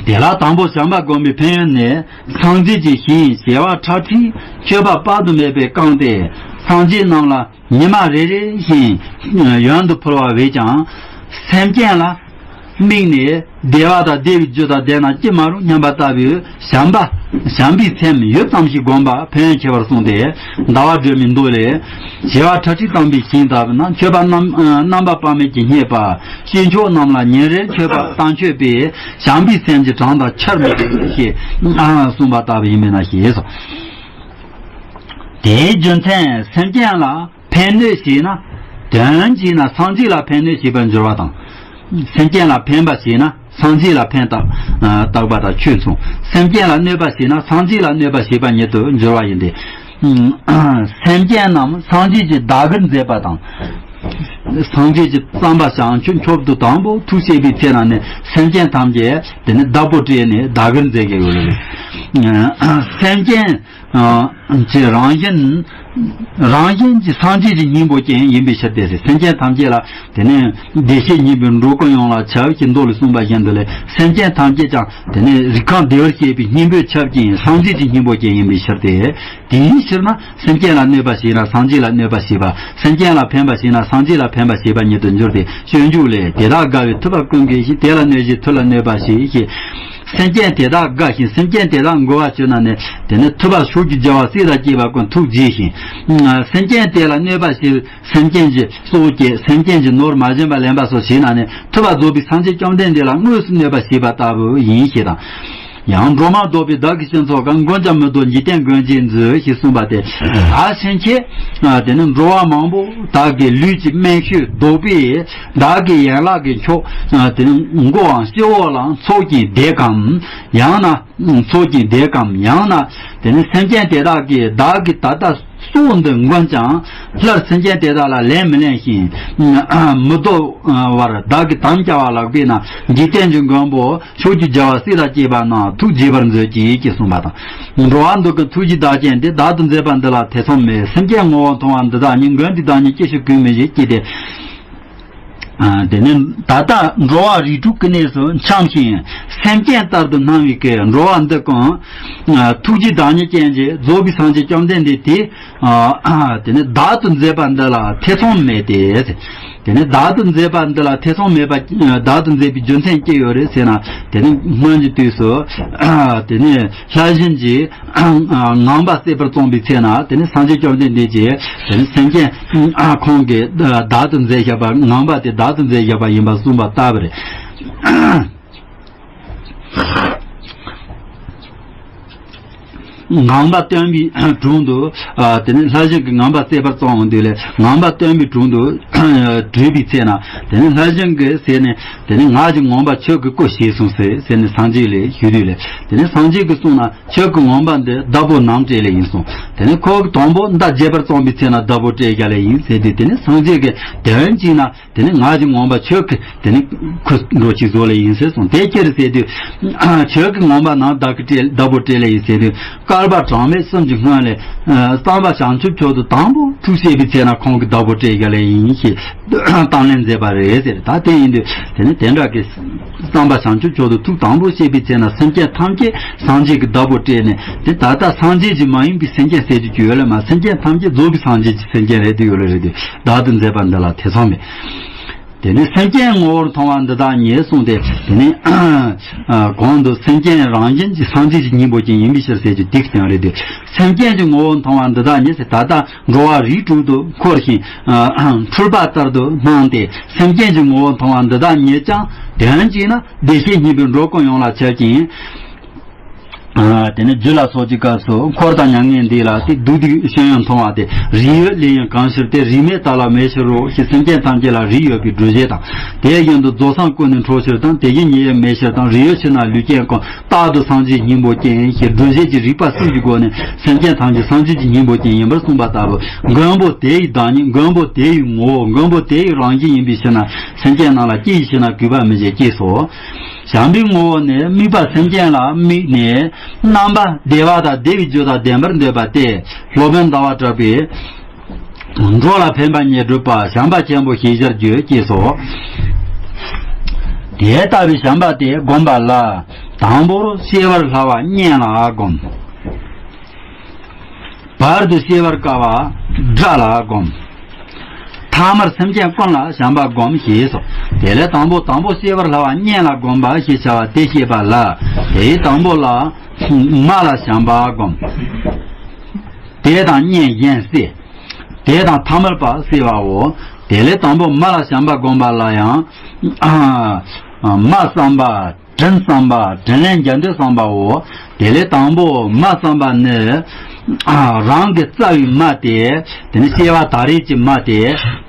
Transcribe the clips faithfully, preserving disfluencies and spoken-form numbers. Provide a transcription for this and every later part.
དེ་ལ་དང་པོ་བྱམས་པ་སྒོམ་པའི་ཕན་ཡོན་ནི། སངས་རྒྱས་ཀྱི་ཞིང་བྱེ་བ་ཁྲག་ཁྲིག་ཁྱབ་པ་དཔག་ཏུ་མེད་པས་བཀང་སྟེ། སངས་རྒྱས་རྣམས་ལ་ཉི་མ་རེ་རེ་བཞིན་ཡོན་དུ་ཕུལ་བ་བས་ཀྱང་། སེམས་ཅན་ལ་དམིགས་ནས་བདེ་བ་དང་བདེ་བའི་རྒྱུ་དང་ལྡན་ན་ཅི་མ་རུང་སྙམ་པ་ལྟ་བུའི་བྱམས་པ། བྱམས་པའི་སེམས་ཡུད་ཙམ་ཞིག་བསྒོམ་པ་ཕན་ཡོན་ཆེ་བར་གསུངས་ཏེ། ཟླ་བ་སྒྲོན་མའི་མདོ་ལས། བྱེ་བ་ཁྲག་ཁྲིག་དམ་པའི་ཞིང་ལྟ་བུ་ན། མཆོད་པ་རྣམ་རྣམ་པ་དཔག་མེད་ཀྱིས་བསྙེན་པ། སྐྱེས་མཆོག་རྣམས་ལ་ཉིན་རེར་མཆོད་པ་བཏང་མཆོད་པས། བྱམས་པའི་སེམས་ཀྱི་གྲངས་དང་ཆར་མི་ཟད་ཞེས་གསུངས་པ་ལྟ་བུ་ཡིན་པས་ན་ཞེས་སོ། དེའི་རྒྱུ་མཚན་སེམས་ཅན་ལ་ཕན་གནོད་བྱས་ན། དོན་གྱིས་ན་སངས་རྒྱས་ལ་ཕན་གནོད་བྱེད་པར་འགྱུར་བ་དང་། སེམས་ཅན་ལ་ཕན་པ་བྱས་ན་སངས་རྒྱས་ལ་ཕན་བཏགས་བཏགས་པ་དང་ཆོས་མཚུངས། སེམས་ཅན་ལ་གནོད་པ་བྱས་ན་སངས་རྒྱས་ལ་གནོད་པ་བྱས་པ་ཉིད་དུ་འགྱུར་བ་ཡིན་ཏེ། སེམས་ཅན་རྣམས་སངས་རྒྱས་ཀྱིས་བདག་གིར་མཛད་པ་དང་། སངས་རྒྱས་ཀྱིས་བསམ་པ་བྱང་ཆུབ་མཆོག་ཏུ་དང་པོ་ཐུགས་བསྐྱེད་པའི་ཚེ་ན་ནི་སེམས་ཅན་ཐམས་ཅད་དེ་ནི་བདག་པོ་སྤྲད་ནས་བདག་གིར་མཛད་ཀྱི་ཡོད་རེད། སེམས་ཅན་གྱི་རང་བཞིན། རང་བཞིན་གྱིས་སངས་རྒྱས་ཀྱི་སྙིང་པོ་ཅན་ཡིན་པའི་ཕྱིར་ཏེ། སེམས་ཅན་ཐམས་ཅད་ལ་དེ་ནི་བདེ་གཤེགས་སྙིང་པོས་འགྲོ་ཀུན་ཡོངས་ལ་ཁྱབ་ཅེས་མདོ་ལས་གསུངས་པ་བཞིན་དུ་ལས། སེམས་ཅན་ཐམས་ཅད་ཀྱང་དེ་ནི་རིགས་གང་བདེ་བར་གཤེགས་པའི་སྙིང་པོས་ཁྱབ་ཅིང་སངས་རྒྱས་ཀྱི་སྙིང་པོ་ཅན་ཡིན་པའི་ཕྱིར་ཏེ། དེའི་ཕྱིར་ན་སེམས་ཅན་ལ་གནོད་པ་བྱས་ན་སངས་རྒྱས་ལ་གནོད་པ་བྱས་པ། སེམས་ཅན་ལ་ཕན་པ་བྱས་ན་སངས་རྒྱས་ལ་ཕན་པ་བྱས་པ་ཉིད་དུ་འགྱུར་ཏེ། སྤྱོད་འཇུག་ལས། དེ་དག་དགའ་བའི་ཐུབ་པ་ཀུན་དགེ་ཞིང་། དེ་ལ་གནོད་བྱེད་མཐུ་ལ་གནོད་པ་ཞེས་ཞེས། སེམས་ཅན་དེ་དག་དགའ་ཞིང་སེམས་ཅན་དེ་དག་མགུ་བར་གྱུར་ན་ནི་དེ་ནི་ཐུབ་པ་ཕྱོགས་ཀྱི་རྒྱལ་བ་སྲས་དང་བཅས་པ་ཀུན་ཐུགས་དགྱེས་ཤིང་། སེམས་ཅན་དེ་ལ་གནོད་པ་བྱེད། སེམས་ཅན་གྱི་སྲོག་བཅད། སེམས་ཅན་གྱི་ནོར་མ་བྱིན་པར་ལེན་པ་སོགས་བྱས་ན་ནི་ཐུབ་པ་རྫོགས་པའི་སངས་རྒྱས་བཅོམ་ལྡན་འདས་ལ་དངོས་སུ་གནོད་པ་བྱས་པ་ལྟ་བུ་ཡིན་ཞེས་དང་། ཡང་། འགྲོ་མ་བཟློག་པའི་བདག་གི་སྤྱི་ཚོགས་གང་། མགོན་ཀྱང་མི་བཟློག་འཇིག་རྟེན་མགོན་གྱིས་མཛོད་ཞེས་གསུངས་པ་སྟེ། ད་ཕྱིན་ཆད་དེ་ནི་འགྲོ་བ་མང་པོ་བདག་གི་ལུས་ཀྱི་སྨན་ཤོས་བཟློག་པས་བདག་གི་ཡན་ལག་གི་མཆོག་དེ་ནི་མགོའམ་སྤྱི་བོ་ལ་འཚོགས་ཀྱིན་བསྡད་གམ། ཡང་ན་འཚོགས་ཀྱིན་བསྡད་གམ། ཡང་ན་དེ་ནི་སེམས་ཅན་དེ་དག་གིས་བདག་གི་ད་ལྟ་སྲོག་འདི་མགོན་ཀྱང་སླར་སེམས་ཅན་དེ་དག་ལ་ལེན་མི་ལེན་ཞིང་མི་བཟློག་པར་བདག་གིས་དམ་བཅའ་བ་ལགས་པས་ན། འཇིག་རྟེན་གྱི་མགོན་པོ་ཕྱོགས་ཀྱི་རྒྱལ་བ་སྲས་དང་བཅས་པ་རྣམས་ཐུགས་དགྱེས་པར་མཛོད་ཅིག་ཅེས་གསུངས་པ་དང་། འགྲོ་བ་འདི་ཀུན་ཐུགས་རྗེའི་བདག་རྐྱེན་ཏེ། བདག་ཏུ་མཛད་པ་འདི་ལ་ཐེ་ཚོམ་མེད། སེམས་ཅན་ངོ་བོ་མཐོང་བ་འདི་དག་ཉིད། མགོན་དེས་བདག་ཉིད་ཅི་ཞིག་གུས་མི་བྱེད་ཅེས་ཏེ། དེ་ནི་ད་ལྟ་འགྲོ་བ་རིགས་དྲུག་གི་གནས་སུ་འཁྱམས་ཤིང་སེམས་ཅན་ལྟར་དུ་སྣང་བའི་གི་འགྲོ་བ་འདི་ཀུན་ཐུགས་རྗེའི་བདག་ཉིད་ཅན་གྱི་རྫོགས་པའི་སངས་རྒྱས་བཅོམ་ལྡན་འདས་དེས། དེ་ནི་བདག་ཏུ་མཛད་པ་འདི་ལ་ཐེ་ཚོམ་མེད་དེ། དེ་ནི་བདག་ཏུ་མཛད་པ་འདི་ལ་ཐེ་ཚོམ་མེད་པ། བདག་ཏུ་མཛད་པའི་རྒྱུ་མཚན་ཅི་ཡོད་རེད་ཟེར་ན། དེ་ནི་སྔོན་གྱི་དུས་སུ་དེ་ནི་ལྷ་གཞན་གྱིས་ངང་པ་བསད་པར་བརྩམས་པའི་ཚེ་ན། དེ་ནི་སངས་རྒྱས་བཅོམ་ལྡན་འདས་ཀྱིས་དེ་ནི་སེམས་ཅན་ཁོང་གིས་བདག་ཏུ་མཛད་བཞག་པ། ངང་པ་དེ་བདག་ཏུ་མཛད་བཞག་པ་ཡིན་པར་གསུངས་པ་ལྟ་བུ་རེད། ངང་པ་སྟོན་པའི་དྲུང་དུ། དེ་ནས་ལྷ་གཞན་གྱིས་ངང་པ་བསད་པར་བརྩམས་དུས་ལས། ངང་པ་སྟོན་པའི་དྲུང་དུ་བྲོས་པའི་ཚེ་ན། དེ་ནས་ལྷ་གཞན་གྱིས་ཟེར་ནས། དེ་ནས་ང་གི་ངང་པ་ཁྱོད་ཀྱིས་བཀོལ་བྱས་སོང་ཟེར་ཟེར་ནས་སངས་རྒྱས་ལ་ཞུས་དུས་ལས། དེ་ནས་སངས་རྒྱས་ཀྱིས་གསུངས་ན། ཁྱོད་ཀྱི་ངང་པ་འདི་བདག་པོ་ནམ་སྤྲད་ལེ་ཡིན་གསུངས། དེ་ནས་ཁོ་གིས་དང་པོ་མདའ་རྒྱས་པར་བརྩམས་པའི་ཚེ་ན་བདག་པོ་སྤྲད་བཞག་ལེ་ཡིན་ཟེར་དུས། དེ་ནས་སངས་རྒྱས་ཀྱིས་དོན་གཅིག་ན། དེ་ནས་ང་གི་ངང་པ་ཁྱོད་ཀྱིས་དེ་ནས་ཁུ་འགྲོ་ཅིག་བཟོ་ལེ་ཡིན་ཟེར་གསུངས། དེ་ཅི་རེད་ཟེར་དུས། ཁྱོད་ཀྱི་ངང་པ་ནམ་བདག་གིས་སྤྲད། བདག་པོ་སྤྲད་ལེ་ཡིན་ཟེར་དུས། བསྐལ་པ་གྲངས་མེད་གསུམ་གྱི་སྔོན་ལས། བསམ་པ་བྱང་ཆུབ་མཆོག་ཏུ་དང་པོ་ཐུགས་བསྐྱེད་པའི་ཚེ་ན་ཁོང་གིས་བདག་པོ་སྤྲད་བཞག་ལེ་ཡིན་ཞེས་གཏམ་ལན་མཛད་པ་རེད་ཟེར། ད་དེ་ཡིན་དུས་དེ་ནི་དེ་འདྲ་གི་བསམ་པ་བྱང་ཆུབ་མཆོག་ཏུ་ཐུགས་དང་པོ་བསྐྱེད་པའི་ཚེ་ན་སེམས་ཅན་ཐམས་ཅད་སངས་རྒྱས་ཀྱིས་བདག་པོ་སྤྲད་ནས། དེ་ད་ལྟ་སངས་རྒྱས་ཀྱི་མ་ཡིན་པའི་སེམས་ཅན་ཟེར་རྒྱུ་ཅིག་ཡོད་ལེ་མ། སེམས་ཅན་ཐམས་ཅད་རྫོགས་པའི་སངས་རྒྱས་ཀྱི་སེམས་ཅན་རེད་དུ་ཡོད་ལེ་རེད་དུས། བདག་ཏུ་མཛད་པ་འདི་ལ་ཐེ་ཚོམ་མེད། དེ་ནས་སེམས་ཅན་ངོ་བོར་མཐོང་བ་འདི་དག་ཉིད་གསུངས་ཏེ། དེ་ནས་གོང་དུ་སེམས་ཅན་རང་བཞིན་གྱིས་སངས་རྒྱས་ཀྱི་སྙིང་པོ་ཅན་ཡིན་པའི་ཕྱིར་ཟེར་རྒྱུ་དེ་ཀྱང་རེད་དེ། སེམས་ཅན་གྱི་ངོ་བོར་མཐོང་བ་འདི་དག་ཉིད་ཟེར། ད་ལྟ་འགྲོ་བ་རིགས་དྲུག་ཏུ་འཁོར་ཞིང་འཁྲུལ་པ་ལྟར་དུ་སྣང་སྟེ། སེམས་ཅན་གྱི་ངོ་བོར་མཐོང་བ་འདི་དག་ཉིད་ཀྱང་དོན་གཅིག་ན་བདེ་གཤེགས་སྙིང་པོས་འགྲོ་ཀུན་ཡོངས་ལ་ཁྱབ་ཅིང་། དེ་ནས་རྒྱུ་ལ་སོགས་ཀྱི་སྐབས་སུ་འཁོར་དང་མྱ་ངན་འདས་ལ་སྟེ། བདུད་སྡིག་ཤན་ཡང་མཐོང་བ་སྟེ། རིགས་ཡོད་ལས་ཡང་གང་ཕྱིར་ཏེ། རིས་མེད་དག་ལ་མེད་ཕྱིར་རོ་ཞེས། སེམས་ཅན་ཐམས་ཅད་ལ་རིགས་ཡོད་པའི་སྒྲོ་བཞི་དང་། དེ་བཞིན་དུ་རྫོགས་སངས་སྐུ་ནི་འཕྲོ་ཕྱིར་དང་། དེ་བཞིན་ཉིད་ཡོད་མེད་ཕྱིར་དང་། རིས་ཡོད་ཕྱིར་ན་ལུས་ཅན་ཀུན། རྟག་ཏུ་སངས་རྒྱས་སྙིང་པོ་ཅན་ཞེས། སྒྲོ་བཞི་གི་རིགས་པ་གསུམ་གྱི་སྒོ་ནས་སེམས་ཅན་ཐམས་ཅད་སངས་རྒྱས་ཀྱི་སྙིང་པོ་ཅན་ཡིན་པར་གསུངས་པ་ལྟ་བུ། མགོན་པོ་དེ་ཡི་བདག་ཉིད། མགོན་པོ་དེ་ཡི་ངོ་བོ། མགོན་པོ་དེ་ཡི་རང་བཞིན་ཡིན་པའི་ཕྱིར་ན། སེམས་ཅན་རྣམས་ལ་ཅི་ཡི་ཕྱིར་ན་གུས་པ་མི་བྱེད་ཅེས་སོ། བྱམས་པའི་ངོ་བོ་ནི་དམིགས་པ་སེམས་ཅན་ལ་དམིགས་ནས་རྣམ་པ་བདེ་བ་དང་བདེ་བའི་རྒྱུ་དང་ལྡན་པར་འདོད་པ་སྟེ། སློབ་དཔོན་ཟླ་བ་གྲགས་པས། འགྲོ་ལ་ཕན་པ་ཉིད་བསྒྲུབ་པ། བྱམས་པ་ཆེན་པོ་ཞེས་བྱར་བརྗོད་ཅེས་སོ། དེ་ལྟ་བུའི་བྱམས་པ་དེ་བསྒོམ་པ་ལ། དང་པོར་སྐྱེ་བར་སླ་བ་གཉེན་ལ་བསྒོམ། བར་དུ་སྐྱེ་བར་དཀའ་བ་དགྲ་ལ་བསྒོམ། ཐ་མར་སེམས་ཅན་ཀུན་ལ་བྱམས་པ་བསྒོམ་ཞེས་སོ། དེ་ལས་དང་པོ་དང་པོ་སྐྱེ་བར་སླ་བ་གཉེན་ལ་བསྒོམ་པ་ཞེས་བྱ་བ་དེ་བཤད་པ་ལ། དེའི་དང་པོ་ལ་མ་ལ་བྱམས་པ་བསྒོམ། དེ་དང་གཉེན་གཞན་བསྲེ། དེ་དང་ཐ་མལ་པ་བསྲེ་བའོ། དེ་ལས་དང་པོ་མ་ལ་བྱམས་པ་བསྒོམ་པ་ལ་ཡང་། མ་བསམ་པ། དྲིན་བསམ་པ། དྲིན་ལན་འཇལ་འདོད་བསམ་པའོ། དེ་ལས་དང་པོ་མ་བསམ་པ་ནི། རང་གི་རྩ་བའི་མ་དེ། དེ་ནི་སྐྱེ་བ་ད་རེས་ཀྱི་མ་དེ།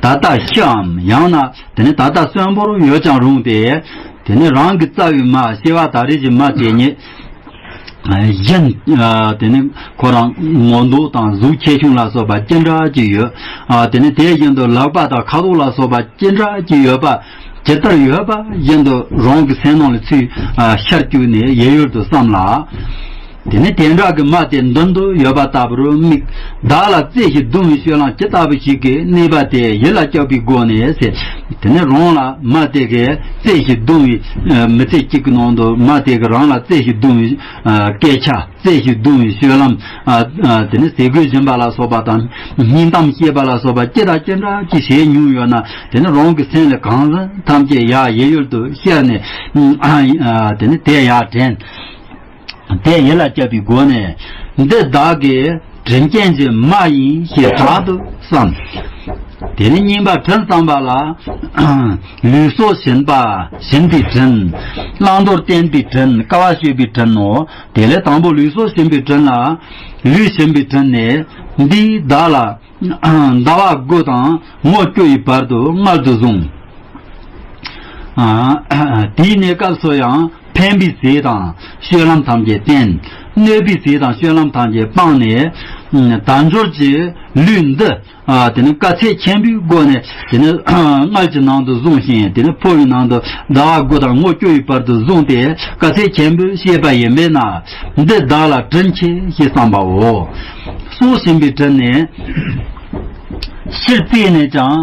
ད་ལྟ་ཤིའམ་ཡང་ན་དེ་ནི་ད་ལྟ་གསོན་པོར་ཡོད་ཀྱང་རུང་སྟེ། དེ་ནི་རང་གི་རྩ་བའི་མ་སྐྱེ་བ་ད་རེས་ཀྱི་མ་དེ་ཉིད། གཞན། དེ་ནི་ཁོ་རང་ངོ་མདོག་དང་གཟུགས་ཆེ་ཆུང་ལ་སོགས་པ་ཅི་འདྲ་ཅིག་ཡོད། དེ་ནི་དེ་བཞིན་དུ་ལག་པ་དང་ཁ་དོག་ལ་སོགས་པ་ཅི་འདྲ་ཅིག་ཡོད་པ། ཇི་ལྟར་ཡོད་པ་བཞིན་དུ་རང་གི་སེམས་ནང་ལ་ཚུར་ཤར་བཅུག་ནས་ཡལ་ཡུལ་དུ་བསམ་ལ། དེ་ནི་དེ་འདྲ་གི་མ་དེ་མདུན་དུ་ཡོད་པ་ལྟ་བུར་དམིགས། བདག་ལ་རྩེ་ཞིག་གདུང་བའི་སྤྱོད་ལམ་ཇི་ལྟ་བུ་ཞིག་གིས་གནས་པ་དེ་ཡིད་ལ་བཅགས་པའི་སྒོ་ནས་ཟེར། དེ་ནི་རང་ལ་མ་དེ་གིས་རྩེ་ཞིག་གདུང་བའི་མི་ཚེ་གཅིག་གི་ནང་དུ་མ་དེ་གིས་རང་ལ་རྩེ་ཞིག་གདུང་བའི་སྐད་ཆ། རྩེ་ཞིག་གདུང་བའི་སྤྱོད་ལམ། དེ་ནི་ཟས་གོས་སྦྱིན་པ་ལ་སོགས་པ་དང་སྙིང་གཏམ་བཤད་པ་ལ་སོགས་པ་ཅི་དང་ཅི་འདྲ་ཅིག་བྱས་མྱོང་ཡོད་ན། དེ་ནི་རང་གི་སེམས་ལ་གང་ཟག་ཐམས་ཅད་ཡར་ཡལ་ཡུལ་དུ་ཤར་ནས། དེ་ནི་དེ་ཡར་དྲན། དེ་ཡིད་ལ་བཅགས་པའི་སྒོ་ནས། འདི་བདག་གི་དྲིན་ཅན་གྱི་མ་ཡིན་ཞེས་དྲག་ཏུ་བསམ། དེ་ནི་གཉིས་པ་དྲིན་བསམ་པ་ལ། ལུས་སྲོག་སྦྱིན་པ་སྦྱིན་པའི་དྲིན། བླང་དོར་བསྟན་པའི་དྲིན། དཀའ་བ་སྤྱོད་པའི་དྲིན་ནོ། དེ་ལས་དང་པོ་ལུས་སྲོག་སྦྱིན་པའི་དྲིན་ལ། ལུས་སྦྱིན་པའི་དྲིན་ནི། འདིས་བདག་ལ་ཟླ་བ་དགུ་དང་ངོ་བཅུ་ཡི་བར་དུ་མངལ་དུ་བཟུང་། དེའི་གནས་སྐབས་སུ་ཡང་ཕན་པའི་ཟས་དང་སྤྱོད་ལམ་ཐམས་ཅད་བསྟན། གནོད་པའི་ཟས་དང་སྤྱོད་ལམ་ཐམས་ཅད་སྤངས་ནས། དལ་འབྱོར་གྱི་ལུས་འདི། དེ་ནི་དཀའ་ཚེགས་ཆེན་པོའི་སྒོ་ནས། དེ་ནི་མངལ་གྱི་ནང་དུ་བཟུང་ཞིང་། དེ་ནི་ཕོ་བའི་ནང་དུ་ཟླ་བ་དགུ་དང་ངོ་བཅུ་ཡི་བར་དུ་བཟུང་སྟེ་དཀའ་ཚེགས་ཆེན་པོས་བྱས་པ་ཡིན་པས་ན། འདི་བདག་ལ་དྲིན་ཆེ་ཞེས་བསམ་པའོ། སྲོག་སྦྱིན་པའི་དྲིན་ནི། ཕྱིར་བཙས་ནས་ཀྱང་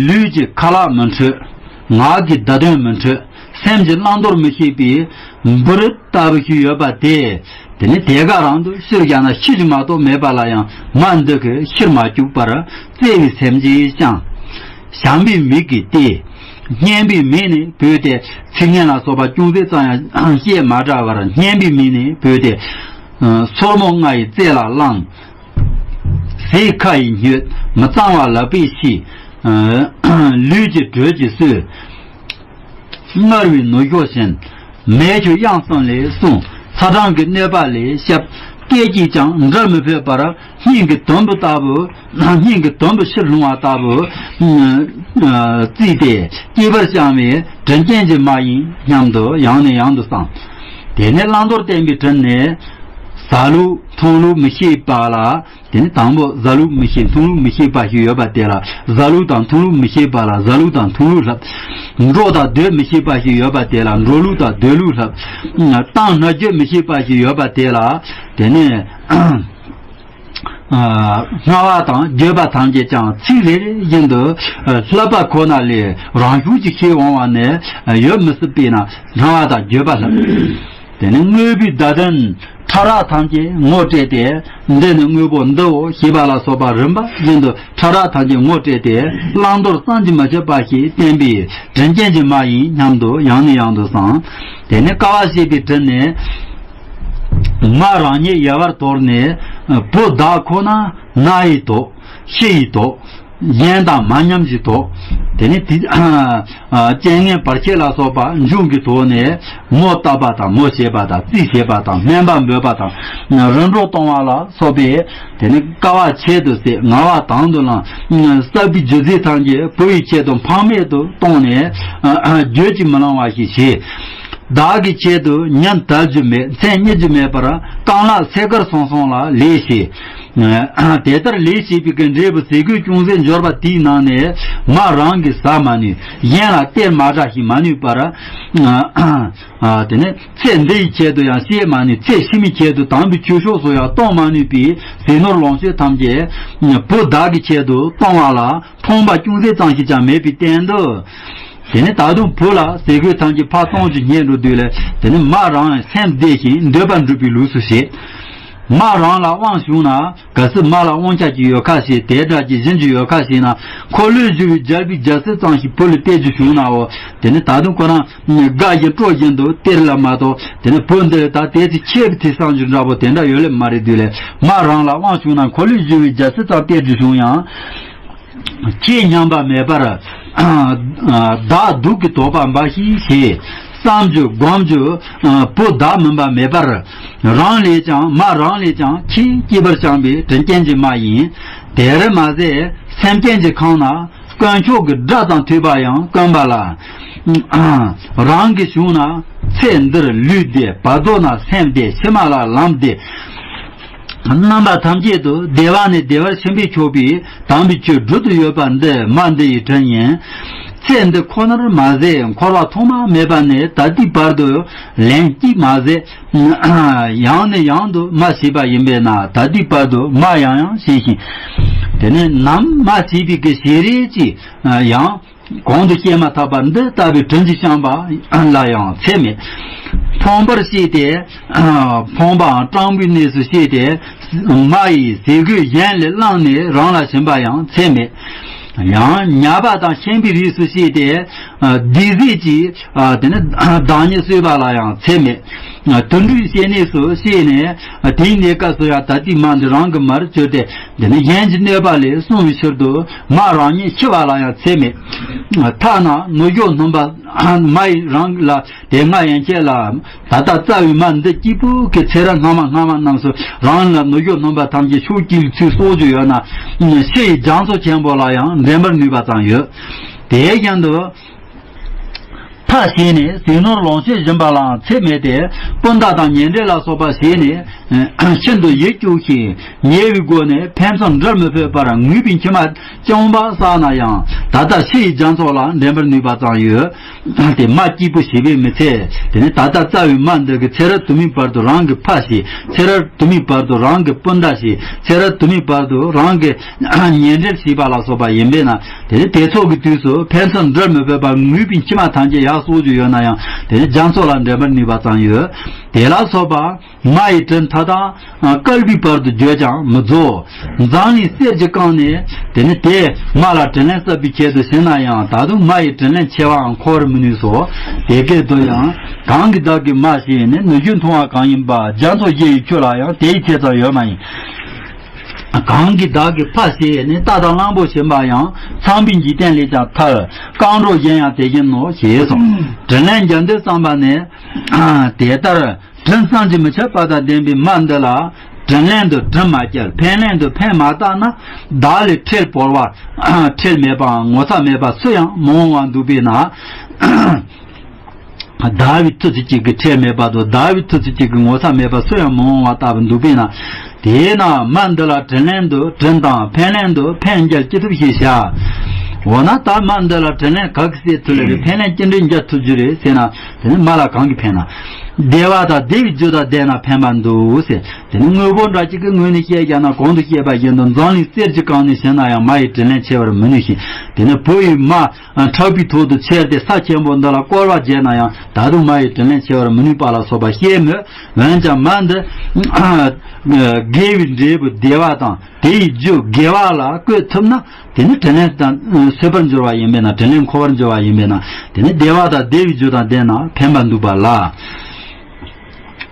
ལུས་ཀྱི་ཁ་ལག་མི་འཕྲོད། ངག་གི་བརྡ་དོན་མི་འཕྲོད། སེམས་ཀྱི་བླང་དོར་མི་ཤེས་པའི་འབུ་རུ་ལྟ་བུ་ཞིག་ཡོད་པ་དེ། དེ་ནི་དེ་ག་རང་དུ་ཕྱིར་བཞག་ན་ཤི་རྒྱུ་མ་གཏོགས་མེད་པ་ལ་ཡང་། མ་འདི་གིས་ཕྱིར་མ་བཅུག་པར་བརྩེ་བའི་སེམས་ཀྱིས་བསྐྱངས། བྱམས་པའི་མིག་གིས་བལྟས། སྙན་པའི་མིག་ནས་བོས་ཏེ། ཚིག་ངན་ལ་སོགས་པ་ཅུང་ཟད་ཙམ་ཡང་བཤད་མ་བྲ་བར་སྙན་པའི་མིག་ནས་བོས་ཏེ། སོར་མོ་ལྔ་ཡིས་རྩེ་ལ་བླངས། ཟས་ཁ་ཡིས་སྙོད། མི་གཙང་བ་ལག་པས་ཕྱིས། ལུས་ཀྱི་དྲོད་ཀྱིས་གསོས། མངར་བའི་ནུ་ཞོ་བྱིན། མེ་ཆུ་གཡང་གསུམ་ལས་བསྲུང་། ཚ་གྲང་གི་གནོད་པ་ལས་བསྐྱབས། སྐད་ཀྱིས་ཀྱང་འབྲུ་མི་ཕོད་པར། སྙིང་གི་དུམ་བུ་ལྟ་བུ། སྙིང་གི་དུམ་བུ་ཕྱིར་ལྷུང་བ་ལྟ་བུ། བརྩིས་ཏེ་སྐྱེས་པར་བསྐྱངས་པའི་དྲིན་ཅན་གྱི་མ་ཡིན་སྙམ་དུ་ཡང་ནས་ཡང་དུ་བསམ། དེ་ནས་བླང་དོར་བསྟན་པའི་དྲིན་ནི། བཟའ་ལུགས་འཐུང་ལུགས་མི་ཤེས་པ་ལ། དེ་ནི་དང་པོ་བཟའ་ལུགས་མི་ཤེས་འཐུང་ལུགས་མི་ཤེས་པ་ཞིག་ཡོད་པ་དེ་ལ་བཟའ་ལུགས་དང་འཐུང་ལུགས་མི་ཤེས་པ་ལ་བཟའ་ལུགས་དང་འཐུང་ལུགས་ལྷབ། འགྲོ་དང་སྡོད་མི་ཤེས་པ་ཞིག་ཡོད་པ་དེ་ལ་འགྲོ་ལུགས་དང་སྡོད་ལུགས་ལྷབ། བཏང་སྣ་སྦྱོར་མི་ཤེས་པ་ཞིག་ཡོད་པ་དེ་ལ། དེ་ནི་སྨྲ་བ་དང་བརྗོད་པ་ཐམས་ཅད་ཀྱང་ཚིག་རེ་རེ་བཞིན་དུ་ལྷབ་པ་ཁོ་ན་ལས་རང་ཤུགས་ཀྱིས་ཤེས་འོང་བ་ནི་ཡོད་མི་སྲིད་པས་ན། སྨྲ་བ་དང་བརྗོད་པ་ལྷབ། དེ་ནས་དངོས་པོའི་བརྡ་དོན་ཕྲ་རགས་ཐམས་ཅད་ངོ་སྤྲད་དེ། འདི་ནི་དངོས་པོ་འདིའོ་ཞེས་པ་ལ་སོགས་པ་རིམ་པ་བཞིན་དུ་ཕྲ་རགས་ཐམས་ཅད་ངོ་སྤྲད་དེ། བླང་དོར་བསམ་གྱིས་མི་ཁྱབ་པ་ཞིག་བསྟན་པའི་དྲིན་ཅན་གྱི་མ་ཡིན་སྙམ་དུ་ཡང་ནས་ཡང་དུ་བསམ། དེ་ནས་དཀའ་བ་སྤྱད་པའི་དྲིན་ནི། མ་རང་ཉིད་ཡལ་བར་དོར་ནས། བུ་བདག་ཁོ་ན་ན་ཡི་དོགས། ཤི་ཡི་དོགས། གཞན་དང་མ་མཉམ་གྱི་དོགས། དེ་ནི་དེ། རྐྱེན་ངན་བར་ཆད་ལ་སོགས་པ་འབྱུང་གི་དོགས་ནས། ངོ་བཏབ་པ་དང་ངོ་ཤེས་པ་དང་རྩིས་བྱེད་པ་དང་སྨན་པ་འབོད་པ་དང་རིམ་གྲོ་གཏོང་བ་ལ་སོགས་པའི། དེ་ནི་དཀའ་བ་ཆེད་དུ་བསད། ངལ་བ་དང་དུ་བླངས། བསགས་པའི་རྒྱུ་རྫས་ཐམས་ཅད་བུ་ཡི་ཆེད་དུ་ཕངས་མེད་དུ་གཏོང་ནས། རྒྱུད་ཀྱིས་མི་ལང་བ་ཞིག་བྱས། བདག་གི་ཆེད་དུ་ཉིན་དལ་རྒྱུ་མེད། མཚན་གཉིད་རྒྱུ་མེད་པར་རྐང་ལག་སད་ཀར་སོང་སོང་ལ་ལས་བྱས། དེ་ལྟར་ལས་བྱས་པའི་གི་འབྲས་བུ་ཟས་གོས་ཅུང་ཟད་འབྱོར་པ་དེའི་ནང་ནས་མ་རང་གིས་ཟ་མ་ནུས། གཞན་ལ་སྟེར་མ་བྱ་ཞིང་མ་ནུས་པར། དེ་ནས་ཚེ་འདིའི་ཆེད་དུ་ཡང་བྱེད་མ་ནུས། ཚེ་ཕྱི་མའི་ཆེད་དུ་དམ་པའི་ཆོས་ཕྱོགས་སུ་ཡང་གཏོང་མ་ནུས་པའི་ཟས་ནོར་ལོངས་སྤྱོད་ཐམས་ཅད་བུ་བདག་གི་ཆེད་དུ་གཏོང་བ་ལ་ཕངས་པ་ཅུང་ཟད་ཙམ་ཞིག་ཀྱང་མེད་པའི་སྟེང་དུ། དེ་ནས་ད་དུང་བུ་ལ་ཟས་གོས་ཐམས་ཅད་ཕར་གཏོང་རྒྱུ་རྙེད་འགྲོ་དུས་ལ། དེ་ནས་མ་རང་སེམས་བདེ་ཞིང་འདོད་པ་འགྲུབ་པའི་ལུགས་སུ་བྱེད། མ་རང་ལ་དབང་བྱུང་ན། གལ་སྲིད་མ་ལ་དབང་ཆ་ཅིག་ཡོད་ཁ་ཞིག་དེ་འདྲ་ཅིག་སྦྱིན་རྒྱུ་ཡོད་ཁ་ཞིག་ན། འཁོར་ལོས་སྒྱུར་བའི་རྒྱལ་པོའི་རྒྱལ་སྲིད་ཙམ་ཞིག་བུ་ལ་སྟེར་རྒྱུ་བྱུང་ནའོ། དེ་ནི་ད་དུང་ཁོ་རང་དགའ་བཞིན་སྤྲོ་བཞིན་དུ་སྟེར་ལ་མ་གཏོགས། དེ་ནི་བུ་འདི་ལ་ད་དེ་ཚེ་ཆད་པའི་དུས་བསམ་རྒྱུ་འདྲ་པོ་དེ་འདྲ་ཡོད་ལེ་མ་རེད་དུས་ལས། མ་རང་ལ་དབང་བྱུང་ན། འཁོར་ལོས་སྒྱུར་བའི་རྒྱལ་སྲིད་ཙམ་སྟེར་རྒྱུ་བྱུང་ཡང་། ཁྱེད་སྙམ་པ་མེད་པར། བདག་སྡུག་གི་དོགས་པ་འབའ་ཞིག་བྱེད། བསམ་རྒྱུ་སྒོམ་རྒྱུ། བུ་བདག་མིན་པ་མེད་པར། རང་ལས་ཀྱང་མ་རང་ལས་ཀྱང་ཁྱེད་སྐྱེས་པར་བྱང་བའི་དྲིན་ཅན་གྱི་མ་ཡིན། དེར་མ་ཟད་སེམས་ཅན་གྱི་ཁམས་ན་དཀོན་མཆོག་གི་སྒྲ་དང་མཐུན་པ་ཡང་དཀོན་པ་ལ། རང་གི་གཞུང་ན་ཚེ་འདིར་ལུས་བདེ། བར་དོ་ན་སེམས་བདེ། ཕྱི་མ་ལ་ལམ་བདེ། རྣམ་པ་ཐམས་ཅད་དུ་བདེ་བ་ནས་བདེ་བར་ཕྱིན་པས་ཆོག་པའི་དམ་པའི་ཆོས་སྒྲུབ་ཏུ་ཡོད་པ་འདི་མ་འདི་ཡི་དྲིན་ཡིན། ཚེ་འདི་ཁོ་ནར་མ་ཟད། འཁོར་བ་ཐོག་མ་མེད་པ་ནས་ད་ལྟའི་བར་དུ་ལན་གཅིག་མ་ཟད། ཡང་ནས་ཡང་དུ་མ་བྱས་པ་ཡིན་པས་ན། ད་ལྟའི་བར་དུ་མ་ཡང་ཡང་བྱས་ཤིང་། དེ་ནས་ནམ་མ་བྱས་པའི་གི་ཞལ་རས་ཀྱིས་ཡང་། གོང་དུ་བཤད་མ་ཐག་པ་འདི་ལྟ་བུའི་དྲིན་གྱིས་བསྐྱངས་པ་ལ་ཡང་ཚད་མེད། ཕོངས་པར་བྱས་ཏེ། ཕོངས་པའམ་སྤྲང་པོའི་གནས་སུ་བྱས་ཏེ། མ་ཡིས་ཟས་གོས་གཞན་ལས་བླངས་ནས་རང་ལ་བྱིན་པ་ཡང་ཚད་མེད། ཡང་ཉ་པ་དང་ཤན་པའི་རིགས་སུ་བྱས་ཏེ། སྡིག་ཟས་ཀྱིས་དེ་ནི་བདག་ཉིད་གསོས་པ་ལ་ཡང་ཚད་མེད། དུད་འགྲོའི་སྐྱེ་གནས་སུ་སྐྱེས་ནས། དེའི་གནས་སྐབས་སུ་ཡང་ད་ལྟའི་མ་འདི་རང་གི་མར་གྱུར་ཏེ། དེ་ནི་གཞན་གྱིས་གནོད་པ་ལས་བསྲུང་བའི་ཕྱིར་དུ་མ་རང་ཉིད་འཆི་བ་ལ་ཡང་ཚད་མེད། ཐ་ན་ནུ་ཞོ་སྣུམ་པ་མ་ཡིས་རང་ལ་དེ་སྔ་ཡན་ཆད་ལ་ད་ལྟ་བཙའ་བའི་མ་འདི་སྐྱིད་པོ་གི་ཚེ་རབས་སྔ་མ་སྔ་མ་རྣམས་སུ་རང་ལ་ནུ་ཞོ་སྣུམ་པ་ཐམས་ཅད་ཕྱོགས་གཅིག་ལ་ཚུར་གསོག་རྒྱུ་ཡོད་ན། ཕྱི་ཡི་རྒྱ་མཚོ་ཆེན་པོ་ལ་ཡང་འདྲེན་པར་ནུས་པ་ཙམ་ཡོད། དེ་བཞིན་དུ། ཐབས་བྱས་ནས་ཟས་ནོར་ལོངས་སྤྱོད་སྦྱིན་པ་ལའང་ཚད་མེད་དེ། སྤུན་ཟླ་དང་ཉེ་འབྲེལ་ལ་སོགས་པ་བྱས་ནས། ཤིན་ཏུ་ཡིད་སྐྱོ་ཞིང་ཉེ་བའི་སྒོ་ནས་ཕན་ཚུན་འབྲལ་མི་ཕོད་པར་ངུས་པའི་མཆི་མ་ཅུང་ཟད་བསགས་ན་ཡང་། ད་ལྟ་ཕྱི་ཡི་རྒྱ་མཚོ་ལ་འདྲེན་པར་ནུས་པ་ཙམ་ཡོད། དེ་མ་སྐྱིད་པོ་བྱེད་པས་མི་ཚད། དེ་ནི་ད་ལྟ་བཙའ་བའི་མ་འདི་གི་ཚེ་རབས་དུ་མའི་བར་དུ་རང་གི་ཕ་བྱས། ཚེ་རབས་དུ་མའི་བར་དུ་རང་གི་སྤུན་ཟླ་བྱས། ཚེ་རབས་དུ་མའི་བར་དུ་རང་གི་ཉེ་འབྲེལ་བྱས་པ་ལ་སོགས་པ་ཡིན་པས་ན། དེ་ནི་དེ་ཚོ་གི་དུས་སུ་ཕན་ཚུན་འབྲལ་མི་ཕོད་པར་ངུས་པའི་མཆི་མ་ཐམས་ཅད་ཡར་གསོག་རྒྱུ་ཡོད་ན་ཡང་། དེ་ནི་རྒྱ་མཚོ་ལ་འདྲེན་པར་ནུས་པ་ཙམ་ཡོད། དེ་ལ་སོགས་པ་མ་ཡི་དྲིན་མཐའ་དག་བསྐལ་པའི་བར་དུ་བརྗོད་ཀྱང་མི་རྫོགས། འཛམ་གླིང་གསེར་གྱིས་བཀང་ནས། དེ་ནི་དེ་མ་ལ་དྲིན་ལན་གསབ་པའི་ཆེད་དུ་བྱིན་ན་ཡང་། ད་དུང་མ་ཡི་དྲིན་ལན་ཆེ་བའང་འཁོར་བར་མི་ནུས་སོ། དེ་སྐད་དུ་ཡང་། གང་གིས་བདག་གི་མ་བྱས་ནས། ནུ་ཞོ་འཐུང་བ་གང་ཡིན་པ། རྒྱ་མཚོ་བཞི་ཡི་ཆུ་ལ་ཡང་། དེ་ཡི་ཆེ་ཙམ་ཡོད་མ་ཡིན། གང་གིས་བདག་གི་ཕ་བྱས་ནས། རྟ་དང་གླང་པོ་བྱིན་པ་ཡང་། ཚངས་པའི་འཇིག་རྟེན་ལས་ཀྱང་ཐར། རྐང་འགྲོ་གཞན་ཡང་དེ་བཞིན་ནོ། ཞེས་སོ། དྲིན་ལན་འཇལ་འདོད་བསམ་པ་ནི། དེ་ལྟར་དྲིན་བསམ་གྱིས་མི་ཁྱབ་པ་དང་ལྡན་པའི་མ་འདི་ལ། དྲིན་ལན་དུ་དྲིན་མ་བསྐྱལ། ཕན་ལན་དུ་ཕན་མ་བཏགས་ན། བདག་ལས་ཁྲེལ་བོར་བ། ཁྲེལ་མེད་པའམ་ངོ་ཚ་མེད་པ་སུ་ཡང་མི་འོང་བར་འདུག་པས་ན། ཟླ་བའི་ཐུར་ཚུར་གཅིག་གི་ཁྲེལ་མེད་པ་དང་། ཟླ་བའི་ཐུར་ཚུར་གཅིག་གི་ངོ་ཚ་མེད་པ་སུ་ཡང་མི་འོང་བ་ལྟ་བུ་འདུག་པས་ན། དེས་ན་མ་འདི་ལ་དྲིན་ལན་དུ་དྲིན་དང་། ཕན་ལན་དུ་ཕན་འཇལ་ཅི་ཐུབ་ཞེས་བྱ། འོ་ན་ད་མ་འདི་ལ་དྲིན་ལན་ག་གི་སེལ་ཐུབ་ལེ་རེད། ཕན་ལན་ཅི་འདྲའི་འཇལ་ཐུབ་རྒྱུ་རེད་ཟེར་ན། དེ་ནི་མ་ལ་གང་གིས་ཕན་ན། བདེ་བ་དང་བདེ་བའི་རྒྱུ་དང་ལྡན་ན་ཕན་པར་འདུག་ཟེར། དེ་ནི་དངོས་པོ་འདྲ་གཅིག་གི་ངོས་ནས་བཤད་ཀྱང་ན། གོང་དུ་བཤད་པ་བཞིན་དུ་འཛམ་གླིང་གསེར་གྱིས་བཀང་ནས་བྱིན་ན་ཡང་མ་ཡི་དྲིན་ལན་ཆེ་བར་མི་ནུས་ཤིང་། དེ་ནི་བུ་ཡི་མ། ཕྲག་པའི་ཐོག་ཏུ་ཁྱེར་ཏེ་ས་ཆེན་པོ་འདི་ལ་བསྐོར་བ་བྱས་ན་ཡང་། ད་དུང་མ་ཡི་དྲིན་ལན་ཆེ་བར་མི་ནུས་པ་ལ་སོགས་པ་བཤད་མོད། འོན་ཀྱང་མ་འདི་དགེ་བའི་འབྲས་བུ་བདེ་བ་དང་། དེ་ཡི་རྒྱུ་དགེ་བ་ལ་བཀོད་ཐུབ་ན། དེ་ནི་དྲིན་ལན་དང་སོས་པར་འགྱུར་བ་ཡིན་པས་ན། དྲིན་ལན་འཁོར་བར་འགྱུར་བ་ཡིན་པས་ན། དེ་ནི་བདེ་བ་དང་བདེ་བའི་རྒྱུ་དང་ལྡན་ན་ཕན་པར་འདུག་པ་ལ།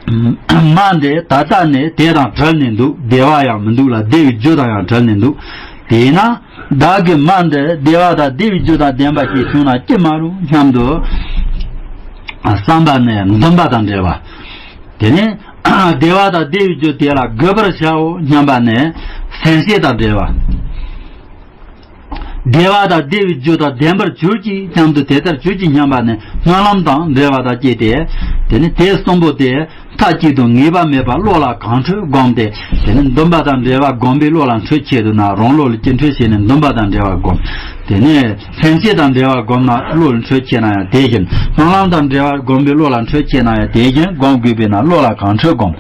མ་འདི་ད་ལྟ་ནས་དེ་དང་བྲལ་ནས་འདུག། བདེ་བ་ཡང་མི་འདུག་ལ། བདེ་བའི་རྒྱུ་དང་ཡང་བྲལ་ནས་འདུག། དེས་ན་བདག་གི་མ་འདི་བདེ་བ་དང་བདེ་བའི་རྒྱུ་དང་ལྡན་པ་ཞིག་བྱུང་ན་ཅི་མ་རུང་སྙམ་དུ་བསམ་པ་ནི་འདུན་པ་དང་འབྲེལ་བ། དེ་ནས་བདེ་བ་དང་བདེ་བའི་རྒྱུ་དེ་ལ་དགོད་པར་བྱའོ་སྙམ་པ་ནི་སེམས་བསྐྱེད་དང་འབྲེལ་བ། བདེ་བ་དང་བདེ་བའི་རྒྱུ་དང་ལྡན་པར་གྱུར་ཅིག་སྙམ་དུ་དེ་ལྟར་གྱུར་ཅིག་སྙམ་པ་ནི་སྨོན་ལམ་དང་འབྲེལ་བ་དང་བཅས་ཏེ། དེ་ནི་དེ་གསུམ་པོ་དེ་མཐའ་གཅིག་ཏུ་ངེས་པ་མེད་པར་བློ་ལ་གང་འཕྲོད་བསྒོམས་ཏེ། དེ་ནི་འདུན་པ་དང་འབྲེལ་བ་བསྒོམས་པས་བློ་ལ་འཕྲོད་ཆེད་དུ་ན་རང་བློ་ལ་ཅི་འཕྲོད་བྱས་ནས་འདུན་པ་དང་འབྲེལ་བ་བསྒོམ། དེ་ནི་སེམས་བསྐྱེད་དང་འབྲེལ་བ་བསྒོམས་ན་བློ་ལ་འཕྲོད་ཆེ་ན་ཡང་དེ་བཞིན། སྨོན་ལམ་དང་འབྲེལ་བ་བསྒོམས་པས་བློ་ལ་འཕྲོད་ཆེ་ན་ཡང་དེ་བཞིན་བསྒོམ་དགོས་པས་ན་བློ་ལ་གང་འཕྲོད་བསྒོམ།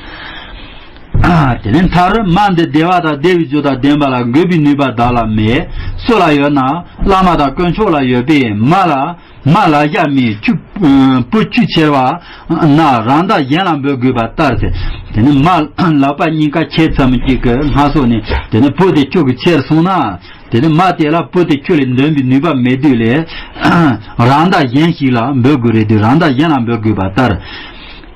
དེ་ནས་མཐར་མ་འདི་བདེ་བ་དང་བདེ་བའི་རྒྱུ་དང་ལྡན་པ་ལ་འགོད་པའི་ནུས་པ་བདག་ལ་མེད། སུ་ལ་ཡོད་ན། བླ་མ་དང་དཀོན་མཆོག་ལ་ཡོད་པས་མ་ལ། མ་ལ་ཞྭ་མོས་ཆུ། བུ་ཆུ་ཁྱེར་བ་ན་རང་མདའ་གཞན་ལ་འབུད་དགོས་པ་ལྟར་ཟེར། དེ་ནི་མ་ལག་པ་གཉིས་ཀ་ཁྱེར་ཚར་མི་གཅིག་གི་སྔ་སོ་ནས་དེ་ནི་བུ་དེ་ཁྱོད་ཀྱིས་ཁྱེར་སོང་ན། དེ་ནི་མ་དེ་ལ་བུ་དེ་ཁྱོད་ལས་འདོན་པའི་ནུས་པ་མེད་དུས་ལས། རང་མདའ་གཞན་ཞིག་ལ་འབུད་དགོས་རེད་དུས་རང་མདའ་གཞན་ལ་འབུད་དགོས་པ་ལྟར།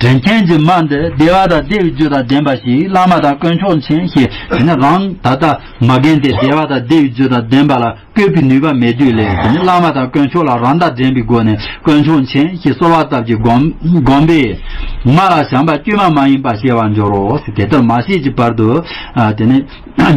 དྲིན་ཆེན་གྱི་མ་འདི་བདེ་བ་དང་བདེ་བའི་རྒྱུ་དང་ལྡན་པ་ཞིག་བླ་མ་དང་དཀོན་མཆོག་མཁྱེན་ཞེས་དེ་ནི་རང་ད་ལྟ་མ་རྒན་དེ་བདེ་བ་དང་བདེ་བའི་རྒྱུ་དང་ལྡན་པ་ལ་བཀོད་པའི་ནུས་པ་མེད་དུས་ལས་དེ་ནི་བླ་མ་དང་དཀོན་མཆོག་ལ་རང་མདའ་འདྲེན་པའི་སྒོ་ནས་དཀོན་མཆོག་མཁྱེན་ཞེས་གསོལ་བ་བཏབ་ཀྱི་སྒོམ་སྒོམ་པས། མ་ལ་བྱམས་པ་བཅོས་མ་མ་ཡིན་པ་བྱེད་པར་འགྱུར་རོ་ཟེར། དེ་ལྟར་མ་བྱས་ཀྱི་བར་དུ་དེ་ནི་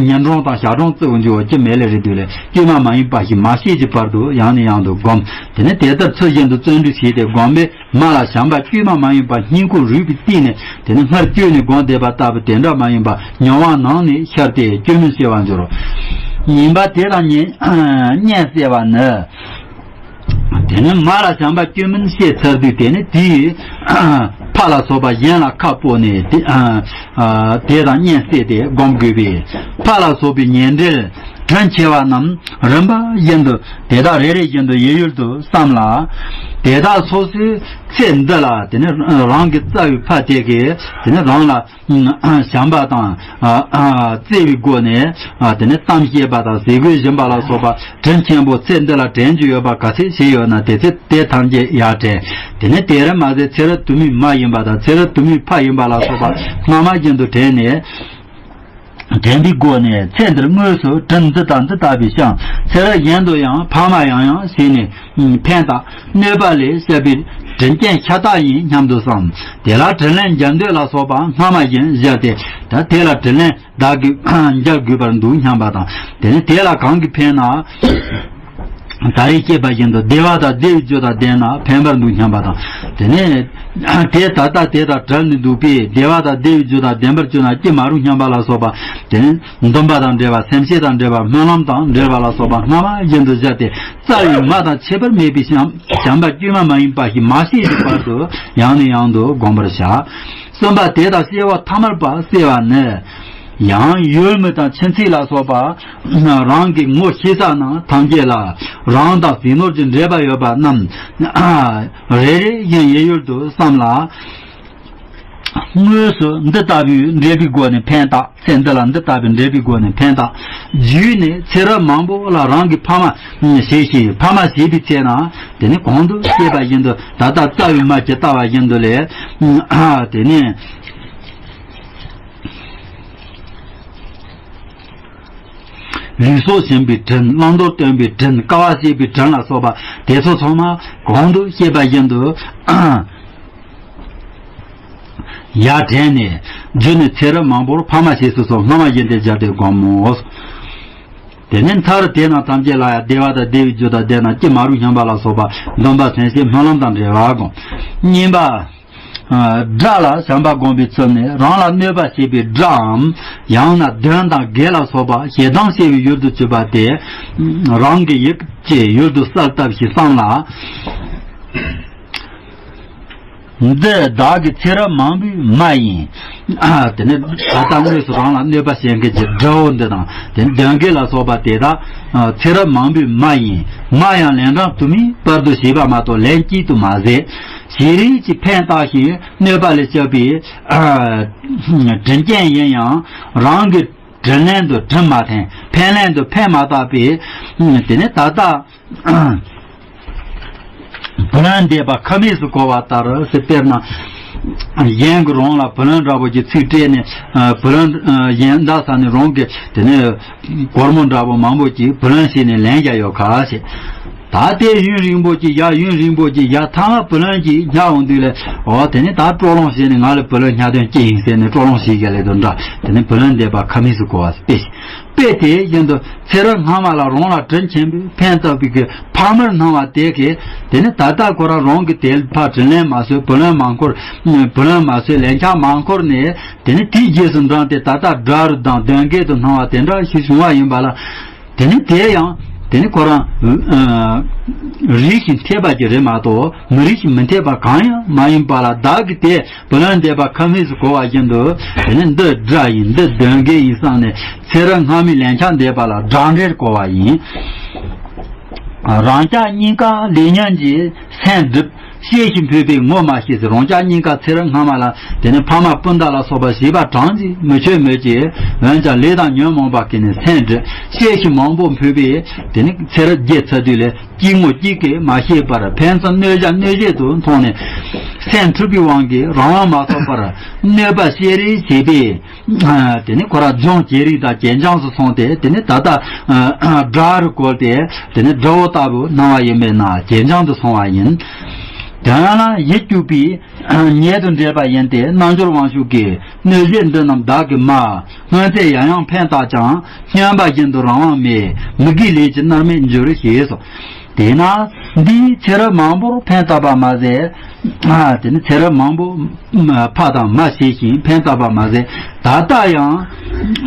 ཉིན་གྲངས་དང་ཞག་གྲངས་བརྩི་བར་འགྱུར་བ་ཅི་མེད་ལས་རེད་དུས་ལས་བཅོས་མ་མ་ཡིན་པ་ཞིག་མ་བྱས་ཀྱི་བར་དུ་ཡང་ནས་ཡང་དུ་སྒོམ། དེ་ནི་དེ་ལྟར་ཚུལ་བཞིན་དུ་བརྩོན་འགྲུས་བྱས་ཏེ་སྒོམ་པས། མ་ལ་བྱམས་པ་བཅོས་མ་མ་ཡིན་པ་སྙིང་ཁོང་རུས་པའི་གཏིང་ནས་དེ་ནི་སྔར་བཅོས་ནས་སྒོམ་བསྡད་པ་ལྟ་བུ་དེ་འདྲ་མ་ཡིན་པ་མྱོང་བ་ནང་ནས་ཤར་ཏེ་བཅོས་མིན་ཤེས་པར་འགྱུར་རོ། ཡིན་པ་དེ་དང་གཉེན་གཉེན་བསྲེ་བ་ནི། དེ་ནི་མ་ལ་བྱམས་པ་བཅོས་མིན་ཤེས་ཚར་དུས་དེ་ནི་དེའི་ཕ་ལ་སོགས་པ་གཞན་ལ་ཁ་སྤོ་ནས་དེ་དེ་དང་གཉེན་བསྲེས་ཏེ་སྒོམ་དགོས་པས། ཕ་ལ་སོགས་པའི་ཉེ་འབྲེལ་དྲིན་ཆེ་བ་རྣམས་རིམ་པ་བཞིན་དུ་དེ་དག་རེ་རེ་བཞིན་དུ་ཡིད་ཡུལ་དུ་བསམ་ལ། དེ་དག་སོ་སོའི་ཚེ་འདི་ལ་དེ་ནི་རང་གི་རྩ་བའི་ཕ་དེ་གིས་དེ་ནི་རང་ལ་བྱམས་པ་དང་བརྩེ་བའི་སྒོ་ནས་དེ་ནི་གཏམ་བཤད་པ་དང་ཟས་གོས་སྦྱིན་པ་ལ་སོགས་པ་དྲིན་ཆེན་པོ་ཚེ་འདི་ལ་དྲན་རྒྱུ་ཡོད་པ་ག་ཚད་བྱས་ཡོད་ན་དེ་ཚེ་དེ་ཐམས་ཅད་ཡར་དྲན། དེ་ནི་དེར་མ་ཟད་ཚེ་རབས་དུ་མའི་མ་ཡིན་པ་དང་ཚེ་རབས་དུ་མའི་ཕ་ཡིན་པ་ལ་སོགས་པ་སྔ་མ་བཞིན་དུ་དྲན་ནས། དྲན་པའི་སྒོ་ནས་ཚེ་འདིར་དངོས་སུ་དྲིན་འདི་དང་འདི་ལྟ་བུའི་བསྐྱངས། ཚེ་རབས་གཞན་དུ་ཡང་ཕ་མ་ཡང་ཡང་བྱས་ནས་ཕན་བཏགས། གནོད་པ་ལས་བསྐྱབ་པའི་དྲིན་རྐྱེན་ཤ་སྟག་ཡིན་སྙམ་དུ་བསམ། དེ་ལ་དྲིན་ལན་འཇལ་འདོད་ལ་སོགས་པ་སྔ་མ་བཞིན་བཞག་སྟེ། ད་དེ་ལ་དྲིན་ལན་བདག་གིས་འཇལ་དགོས་པར་འདུག་སྙམ་པ་དང་། དེ་ནི་དེ་ལ་གང་གིས་ཕན་ན། ད་རེས་བཤད་པ་བཞིན་དུ་བདེ་བ་དང་བདེ་བའི་རྒྱུ་དང་ལྡན་ན་ཕན་པར་འདུག་སྙམ་པ་དང་། དེ་ནས་དེ་ད་ལྟ་དེ་དང་བྲལ་ནས་འདུག་པས་བདེ་བ་དང་བདེ་བའི་རྒྱུ་དང་ལྡན་པར་གྱུར་ན་ཅི་མ་རུང་སྙམ་པ་ལ་སོགས་པ། དེ་ནས་འདུན་པ་དང་འབྲེལ་བ་སེམས་བསྐྱེད་དང་འབྲེལ་བ་སྨོན་ལམ་དང་འབྲེལ་བ་ལ་སོགས་པ་སྔ་མ་བཞིན་དུ་བཞག་སྟེ་རྩ་བའི་མ་དང་ཁྱད་པར་མེད་པའི་བྱམས་བྱམས་པ་བཅོས་མ་མ་ཡིན་པ་ཞིག་མ་སྐྱེས་ཀྱི་བར་དུ་ཡང་ནས་ཡང་དུ་བསྒོམ་པར་བྱ། གསུམ་པ་དེ་དག་སྐྱེ་བ་ཐ་མལ་པ་བསྲེ་བ་ནི། ཡང་ཡུལ་མི་དང་ཁྱིམ་མཚེས་ལ་སོགས་པ་རང་གི་ངོ་ཤེས་ས་རྣམས་ཐམས་ཅད་ལ་རང་དང་ཟས་ནོར་གྱི་འབྲེལ་བ་ཡོད་པ་རྣམས་རེ་རེ་བཞིན་ཡིད་ཡུལ་དུ་བསམ་ལ། དངོས་སུ་འདི་ལྟ་བུའི་འབྲེལ་བའི་སྒོ་ནས་ཕན་བཏགས། ཚེ་འདི་ལ་འདི་ལྟ་བུའི་འབྲེལ་བའི་སྒོ་ནས་ཕན་བཏགས། རྒྱུད་ནས་ཚེ་རབས་མང་པོ་ལ་རང་གི་ཕ་མ་བྱས་ཤིང་ཕ་མ་བྱས་པའི་ཚེ་ན་དེ་ནི་གོང་དུ་བཤད་པ་བཞིན་དུ་ད་ལྟ་རྩ་བའི་མ་ཇི་ལྟ་བ་བཞིན་དུ་ལས། དེ་ནི། ལུས་སྲོག་སྦྱིན་པའི་དྲིན། བླང་དོར་སྟོན་པའི་དྲིན། དཀའ་བ་སྤྱད་པའི་དྲིན་ལ་སོགས་པ་དེ་ཚོ་ཚང་མ་གོང་དུ་བཤད་པ་བཞིན་དུ་ཡར་དྲན་ནས་རྒྱུད་ནས་ཚེ་རབས་མང་པོར་ཕ་མ་བྱས་སོ་སོ་སྔ་མ་བཞིན་དུ་སྦྱར་ཏེ་བསྒོམ་མོ། དེ་ནས་མཐར་དེ་རྣམས་ཐམས་ཅད་ལ་ཡང་བདེ་བ་དང་བདེ་བའི་རྒྱུ་དང་ལྡན་ན་ཅི་མ་རུང་སྙམ་པ་ལ་སོགས་པ་འདུན་པ་སེམས་བསྐྱེད་སྨོན་ལམ་དང་འབྲེལ་བར་བསྒོམ། གཉིས་པ། དགྲ་ལ་བྱམས་པ་སྒོམ་པའི་ཚུལ་ནི་རང་ལ་གནོད་པ་བྱེད་པའི་དགྲའམ། ཡང་ན་གདོན་དང་བགེགས་ལ་སོགས་པ་ཞེ་སྡང་ཞེས་པའི་ཡུལ་དུ་གྱུར་པ་དེ། རང་གི་ཡིད་ཀྱི་ཡུལ་དུ་གསལ་བཏབ་ཞིང་བསམ་ལ། འདི་བདག་གི་ཚེ་རབས་མང་པོའི་མ་ཡིན། དེ་ནི་ད་ལྟ་དངོས་སུ་རང་ལ་གནོད་པ་བྱེད་མཁན་གྱི་དགྲ་བོ་འདི་དང་དེ་ནི་གདོན་བགེགས་ལ་སོགས་པ་དེ་དག་ཚེ་རབས་མང་པོའི་མ་ཡིན། མ་ཡང་ལན་གྲངས་དུ་མའི་བར་དུ་བྱས་པ་མ་གཏོགས་ལན་གཅིག་ཏུ་མ་ཟད། ཞེ་རིགས་ཀྱི་ཕན་བཏགས་ཤིང་གནོད་པ་ལས་སྐྱོབ་པའི་དྲིན་ཅན་ཡིན་ཡང་རང་གི་དྲིན་ལན་དུ་དྲིན་མ་འཐེན། ཕན་ལན་དུ་ཕན་མ་བཏགས་པའི་དེ་ནི་ད་ལྟ་བུ་ལོན་འདེབས་པ་ཁ་མིག་སུ་གོ་བ་ལྟར་ཟེར། དཔེར་ན་གཞན་གྱི་རང་ལ་བུ་ལོན་འདྲ་པོ་ཅིག་ཚིག་སྤྲད་ནས་བུ་ལོན་གཞན་འདྲ་ས་ནས་རང་གི་དེ་ནི་སྒོར་མོ་འདྲ་པོ་མང་པོ་ཅིག་བུ་ལོན་བྱས་ནས་ལེན་བཞག་ཡོད་ཁ་ཟེར། ད་དེ་ཡུན་རིང་པོ་ཅིག་ཡ་ཡུན་རིང་པོ་ཅིག་ཡ་ཐ་མ་བུ་ལོན་ཅིག་ཉར་འོང་དུས་ལས་འོ་དེ་ནི་ད་སྤྲོ་ལོང་བྱས་ནས་ང་ལ་བུ་ལོན་ཉར་དོན་ཅི་ཡིན་ཟེར་ནས་སྤྲོ་ལོང་བྱེད་ཀྱི་ལས་དོན་འདྲ། དེ་ནི་བུ་ལོན་འདེབས་པ་ཁ་མིག་སུ་གོ་བ་དཔེ་དཔེ་དེ་བཞིན་དུ་ཚེ་རབས་སྔ་མ་ལ་རང་ལ་དྲིན་ཆེན་པོས་ཕན་བཏགས་པའི་གི་ཕ་མར་སྣང་བ་དེ་གིས་དེ་ནི་ད་ལྟ་ཁོ་རང་རང་གི་དེ་ཕར་དྲིན་ལན་མ་གསོས་བུ་ལོན་མ་འཁོར། བུ་ལོན་མ་གསོས་ལན་ཆགས་མ་འཁོར་ནས་དེ་ནི་དེའི་རྗེས་སུ་འབྲངས་ཏེ་ད་ལྟ་དགྲ་རུ་དང་གདོན་བགེགས་དུ་སྣང་བ་དེ་འདྲ་ཞིག་བྱུང་བ་ཡིན་པ་ལ། དེ་ནི་དེ་ཡང་དེ་ནི་ཁོ་རང་རིགས་ཤིག་འཐད་པ་ཅིག་རེད་མ་གཏོགས་མི་རིགས་ཤིག་མི་འཐད་པ་གང་ཡང་མ་ཡིན་པ་ལ། བདག་གིས་དེ་བུ་ལོན་འདེབས་པ་ཁ་མིག་སུ་གོ་བ་བཞིན་དུ་དེ་ནི་འདི་དགྲ་ཡིན་འདི་གདོན་བགེགས་ཡིན་བསམ་ནས་ཚེ་རབས་སྔ་མའི་ལན་ཆགས་འདེབས་པ་ལ་དགྲ་འདྲེར་གོ་བ་ཡིན། རང་ཅག་གཉིས་ཀ་ལས་ཉོན་གྱིས་སེམས་སྒྲིབ། ཤེས་ཤིང་ཕོད་པས་ངོ་མ་ཤེས་ཟེར། རང་ཅག་གཉིས་ཀ་ཚེ་རབས་སྔ་མ་ལ་དེ་ནི་ཕ་མ་སྤུན་ཟླ་ལ་སོགས་པ་བྱིས་པ་གྲངས་ཀྱིས་མི་ཆོད་མོད་ཀྱི། འོན་ཀྱང་ལས་དང་ཉོན་མོངས་པ་གིས་ནི་སེམས་སྒྲིབ། ཤེས་ཤིང་མང་པོ་ཕོད་པས་དེ་ནི་ཚེ་རབས་བརྒྱའི་ཚ་དུས་ལས་སྐྱེ་དངོས་གཅིག་གིས་མ་ཤེས་པར་ཕན་ཚུན་གནོད་བྱ་གནོད་བྱེད་དུ་མཐོང་ནས། སེམས་འཁྲུལ་པའི་དབང་གིས་རང་དབང་མ་ཐོབ་པར་གནོད་པ་བྱེད་རེས་བྱས་པས། དེ་ནི་ཁོ་རང་ལྗོངས་ཀྱི་རིགས་དང་གྱེན་འགྱངས་སུ་སོང་སྟེ། དེ་ནི་ད་ལྟ་དགྲ་རུ་བཀོལ་ཏེ། དེ་ནི་དགྲ་བོ་ལྟ་བུ་སྣང་བ་ཡིན་པས་ན་གྱེན་འགྱངས་སུ་སོང་བ་ཡིན། དོན་ལ་ཡིད་སྐྱོ་བའི་ཉེ་དུ་འབྲེལ་པ་ཡིན་ཏེ། རྣལ་འབྱོར་དབང་ཕྱུག་གིས་གནོད་བྱེད་འདི་རྣམས་བདག་གིས་མ། སྔོན་ཚེ་ཡང་ཡང་ཕན་བཏགས་ཀྱང་། སྨྱོན་པ་བཞིན་དུ་རང་དབང་མེད། མི་དགེའི་ལས་ཀྱིས་མནར་མེད་འགྱུར་ཞེས་སོ། དེས་ན་འདིས་ཚེ་རབས་མང་པོར་ཕན་བཏགས་པ་མ་ཟད། ཨ། དེ་ནི་ཚེ་རབས་མང་པོ་ཕ་དང་མ་བྱས་ཤིང་ཕན་བཏགས་པ་མ་ཟད། ད་ལྟ་ཡང་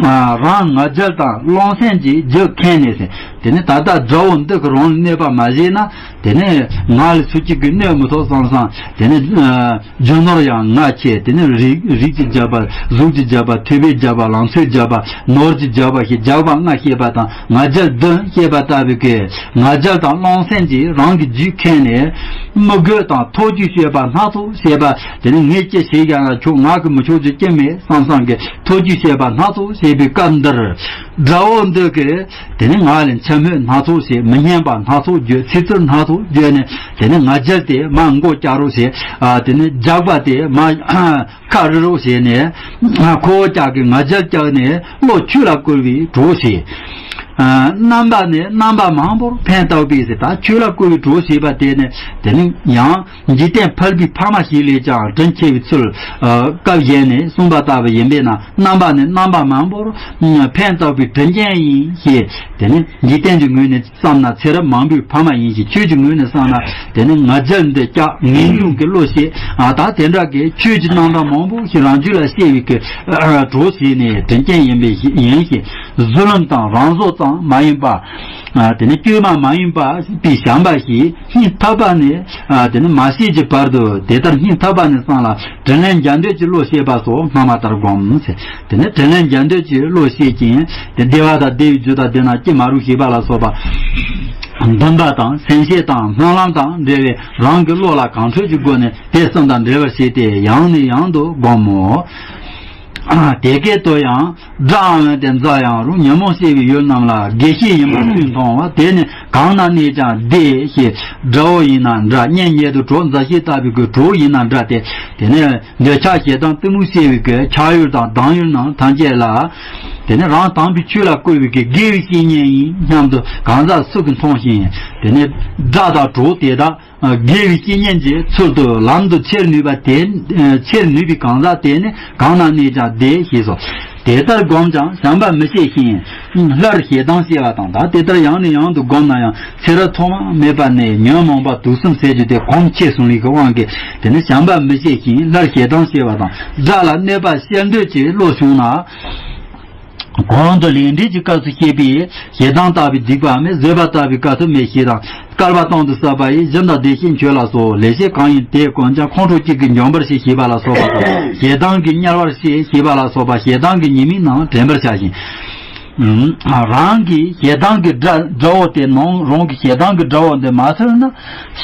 ཨ་རང་ང་རྒྱལ་དང་རློམ་སེམས་ཀྱིས་རྒྱུ་ཁེངས་ནས་ཟེར། དེ་ནི་ད་ལྟ་དགྲ་བོ་འདི་གིས་རང་ལ་གནོད་པ་མ་བྱས་ན། དེ་ནི་ང་ལ་སུ་གཅིག་གིས་གནོད་མི་ཐུབ་བསམ་བསམ། དེ་ནི་ཨ་རྒྱུ་ནོར་ཡང་ང་ཆེ། དེ་ནི་རིགས་རིགས་ཀྱི་རྒྱལ་པ། གཟུགས་ཀྱི་རྒྱལ་པ། ཐོས་པའི་རྒྱལ་པ། ལང་ཚོའི་རྒྱལ་པ། ནོར་གྱི་རྒྱལ་པ་ཞེས་རྒྱལ་པ་ལྔ་བཤད་པ་དང་། ང་རྒྱལ་བདུན་བཤད་པ་ལྟ་བུའི་གི་ང་རྒྱལ་དང་རློམ་སེམས་ཀྱིས་རང་གི་རྒྱུད་ཁེངས་ནས། དམུ་རྒོད་དང་ཐོ་ཅོ་བཤད་པ་སྣ་ཚོགས་བཤད་པ། དེ་ནི་ངས་ཅི་བྱས་ཀྱང་ལ་ཆོག། ང་གིས་མི་ཆོག་རྒྱུ་ཅི་མེད་བསམ་བསམ་གྱི་ཐོ་ཅོ་བཤད་པ་སྣ་ཚོགས་བཤད་པའི་སྐབས་འདིར། དགྲ་བོ་འདི་གིས་དེ་ནི་ང་ལ་འཆི་མོས་སྣ་ཚོགས་བྱས། མི་སྙན་པ་སྣ་ཚོགས་བརྗོད། ཚིག་རྩུབ་སྣ་ཚོགས་བརྗོད་ནས། དེ་ནི་ང་རྒྱལ་དེ་མར་མགོ་བཀྱག་རོགས་བྱས། ཨ། དེ་ནི་རྒྱགས་པ་དེ་མར་ཁ་རི་རོགས་བྱས་ནས། ཁོ་བོ་ཅག་གིས་ང་རྒྱལ་བཀྱགས་ནས་བློ་ཆོས་ལ་བསྐུལ་བའི་གྲོགས་བྱས། ཨ། རྣམ་པ་ནི་རྣམ་པ་མང་པོར་ཕན་བཏགས་པས་ཟེར། ད་ཆོས་ལ་བསྐུལ་བའི་གྲོགས་བྱས་པ་དེ་ནི། དེ་ནི་ཡང་འཇིག་རྟེན་ཕལ་པའི་ཕ་མ་ཞིག་ལས་ཀྱང་དྲིན་ཆེ་བའི་ཚུལ། ཨ། སྐབས་གཞན་ནས་གསུངས་པ་ལྟ་བུ་ཡིན་པས་ན། རྣམ་པ་ནི་རྣམ་པ་མང་པོར་ཕན་བཏགས་པའི་དྲིན་ཅན་ཡིན་ཞེས། དེ་ནི་འཇིག་རྟེན་གྱི་ངོས་ནས་བསམ་ན། ཚེ་རབས་མང་པོའི་ཕ་མ་ཡིན་ཞིང་། ཆོས་ཀྱི་ངོས་ནས་བསམ་ན། དེ་ནི་ང་རྒྱལ་འདི་བཀྱགས། ངེས་འབྱུང་གི་བློ་ཞེས། ཨ། ད་དེ་འདྲ་གི་ཆོས་ཀྱི་རྣམ་གྲངས་མང་པོ་ཞིག་རང་རྒྱུད་ལ་སྐྱེ་བའི་གི་གྲོགས་བྱས་ནས་དྲིན་ཅན་ཡིན་པའི་ཡིན་ཞིང་། གཟུ་ལུམ་དང་རང་བཟོ་ཙམ་མ་ཡིན་པ། ཨ། དེ་ནི་བཅོས་མ་མ་ཡིན་པ་པའི་བྱམས་པ་ཞིག་སྙིང་ཐག་པ་ནས། ཨ། དེ་ནི་མ་ཤེས་ཀྱི་བར་དུ། དེ་ལྟར་སྙིང་ཐག་པ་ནས་བསམ་ལ། དྲིན་ལན་འཇལ་འདོད་ཀྱི་བློ་བསྐྱེད་པ་སོགས་སྔ་མ་ལྟར་བསྒོམ་ཟེར། དེ་ནས་དྲིན་ལན་འཇལ་འདོད་ཀྱི་བློ་བསྐྱེད་ཅིང་། དེ་བདེ་བ་དང་བདེ་བའི་རྒྱུ་དང་། བདེ་ན་སྐྱེ་མ་རུངས་ཞེས་པ་ལ་སོགས་པ། འདུན་པ་དང་། སེམས་བསྐྱེད་དང་། སྨོན་ལམ་དང་འབྲེལ་བའི་རང་གི་བློ་ལ་གང་འཕྲོད་ཀྱི་སྒོ་ནས་དེ་གསུམ་དང་འབྲེལ་བར་བྱས་ཏེ། ཡང་ནས་ཡང་དུ་བསྒོམ་མོ། དེ་སྐད་དུ་ཡང་། དགྲ་འམ་དེ་མཛའ་ཡང་རུང་། ཉོན་མོངས་སྐྱེ་བའི་ཡུལ་རྣམས་ལ་དགེ་བཤེས་ཡིན་པར་སུས་མཐོང་བ། དེ་ནི་གང་ན་གནས་ཀྱང་བདེ་ཞེས། དགྲ་བོ་ཡིན་ན་དགྲ། གཉེན་ཉེ་དུ་གྲོགས། མཛའ་བཤེས་ལྟ་བུའི་གི་གྲོགས་ཡིན་ན་དགྲ་སྟེ། དེ་ནས་འདོད་ཆགས་ཞེ་སྡང་གཏི་མུག་སྐྱེ་བའི་གི་ཆགས་ཡུལ་དང་སྡང་ཡུལ་རྣམས་ཐམས་ཅད་ལ། དེ་ནས་རང་དམ་པའི་ཆོས་ལ་བསྐུལ་བའི་གི་དགེ་བའི་བཤེས་གཉེན་ཡིན་སྙམ་དུ་གང་ཟག་སུ་གིས་མཐོང་ཞིང་། དེ་ནས་དགྲ་དང་གྲོགས་དེ་དག་དགེ་བའི་བཤེས་གཉེན་གྱི་ཚུལ་དུ་ལམ་དུ་ཁྱེར་ནུས་པ་དེ། ཁྱེར་ནུས་པའི་གང་ཟག་དེ་ནི་གང་ན་གནས་ཀྱང་བདེ་ཞེས་སོ། དེ་ལྟར་བསྒོམས་ཀྱང་བྱམས་པ་མི་སྐྱེ་ཞིང་། སླར་ཞེ་སྡང་སྐྱེ་བ་དང་། ད་དེ་ལྟར་ཡང་ནས་ཡང་དུ་བསྒོམས་ན་ཡང་། ཚེ་རབས་ཐོག་མ་མེད་པ་ནས་ཉོན་མོངས་པ་དུག་གསུམ་ཟེར་རྒྱུ་དེ་གོམས་ཆེ་སོང་ལས་ཀྱི་དབང་གིས། དེ་ནི་བྱམས་པ་མི་སྐྱེ་ཞིང་། སླར་ཞེ་སྡང་སྐྱེ་བ་དང་། དགྲ་ལ་གནོད་པ་བསྐྱལ་འདོད་ཀྱི་བློ་བྱུང་ན། གོང་དུ་ལས་འབྲས་ཀྱི་སྐབས་སུ་བཤད་པའི་ཞེ་སྡང་ལྟ་བུའི་སྡིག་པ་མེད། བཟོད་པ་ལྟ་བུའི་དཀའ་ཐུབ་མེད་ཞེས་དང་། བསྐལ་པ་སྟོང་དུ་བསགས་པ་ཡི། སྦྱིན་དང་བདེ་གཤེགས་མཆོད་ལ་སོགས། ལེགས་བཤད་གང་ཡིན་དེ་ཀུན་ཀྱང་། ཁོང་ཁྲོ་གཅིག་གིས་འཇོམས་པར་བྱེད། ཞེས་པ་ལ་སོགས་པ་དང་། ཞེ་སྡང་གིས་དམྱལ་བར་བྱེད། ཞེས་པ་ལ་སོགས་པ་ཞེ་སྡང་གི་ཉེས་དམིགས་རྣམས་དྲན་པར་བྱ་ཞིང་། རང་གི་ཞེ་སྡང་གི་དགྲ་དགྲ་བོ་དེ་ནང་རང་གི་ཞེ་སྡང་གི་དགྲ་བོ་འདི་མ་ཐུལ་ན།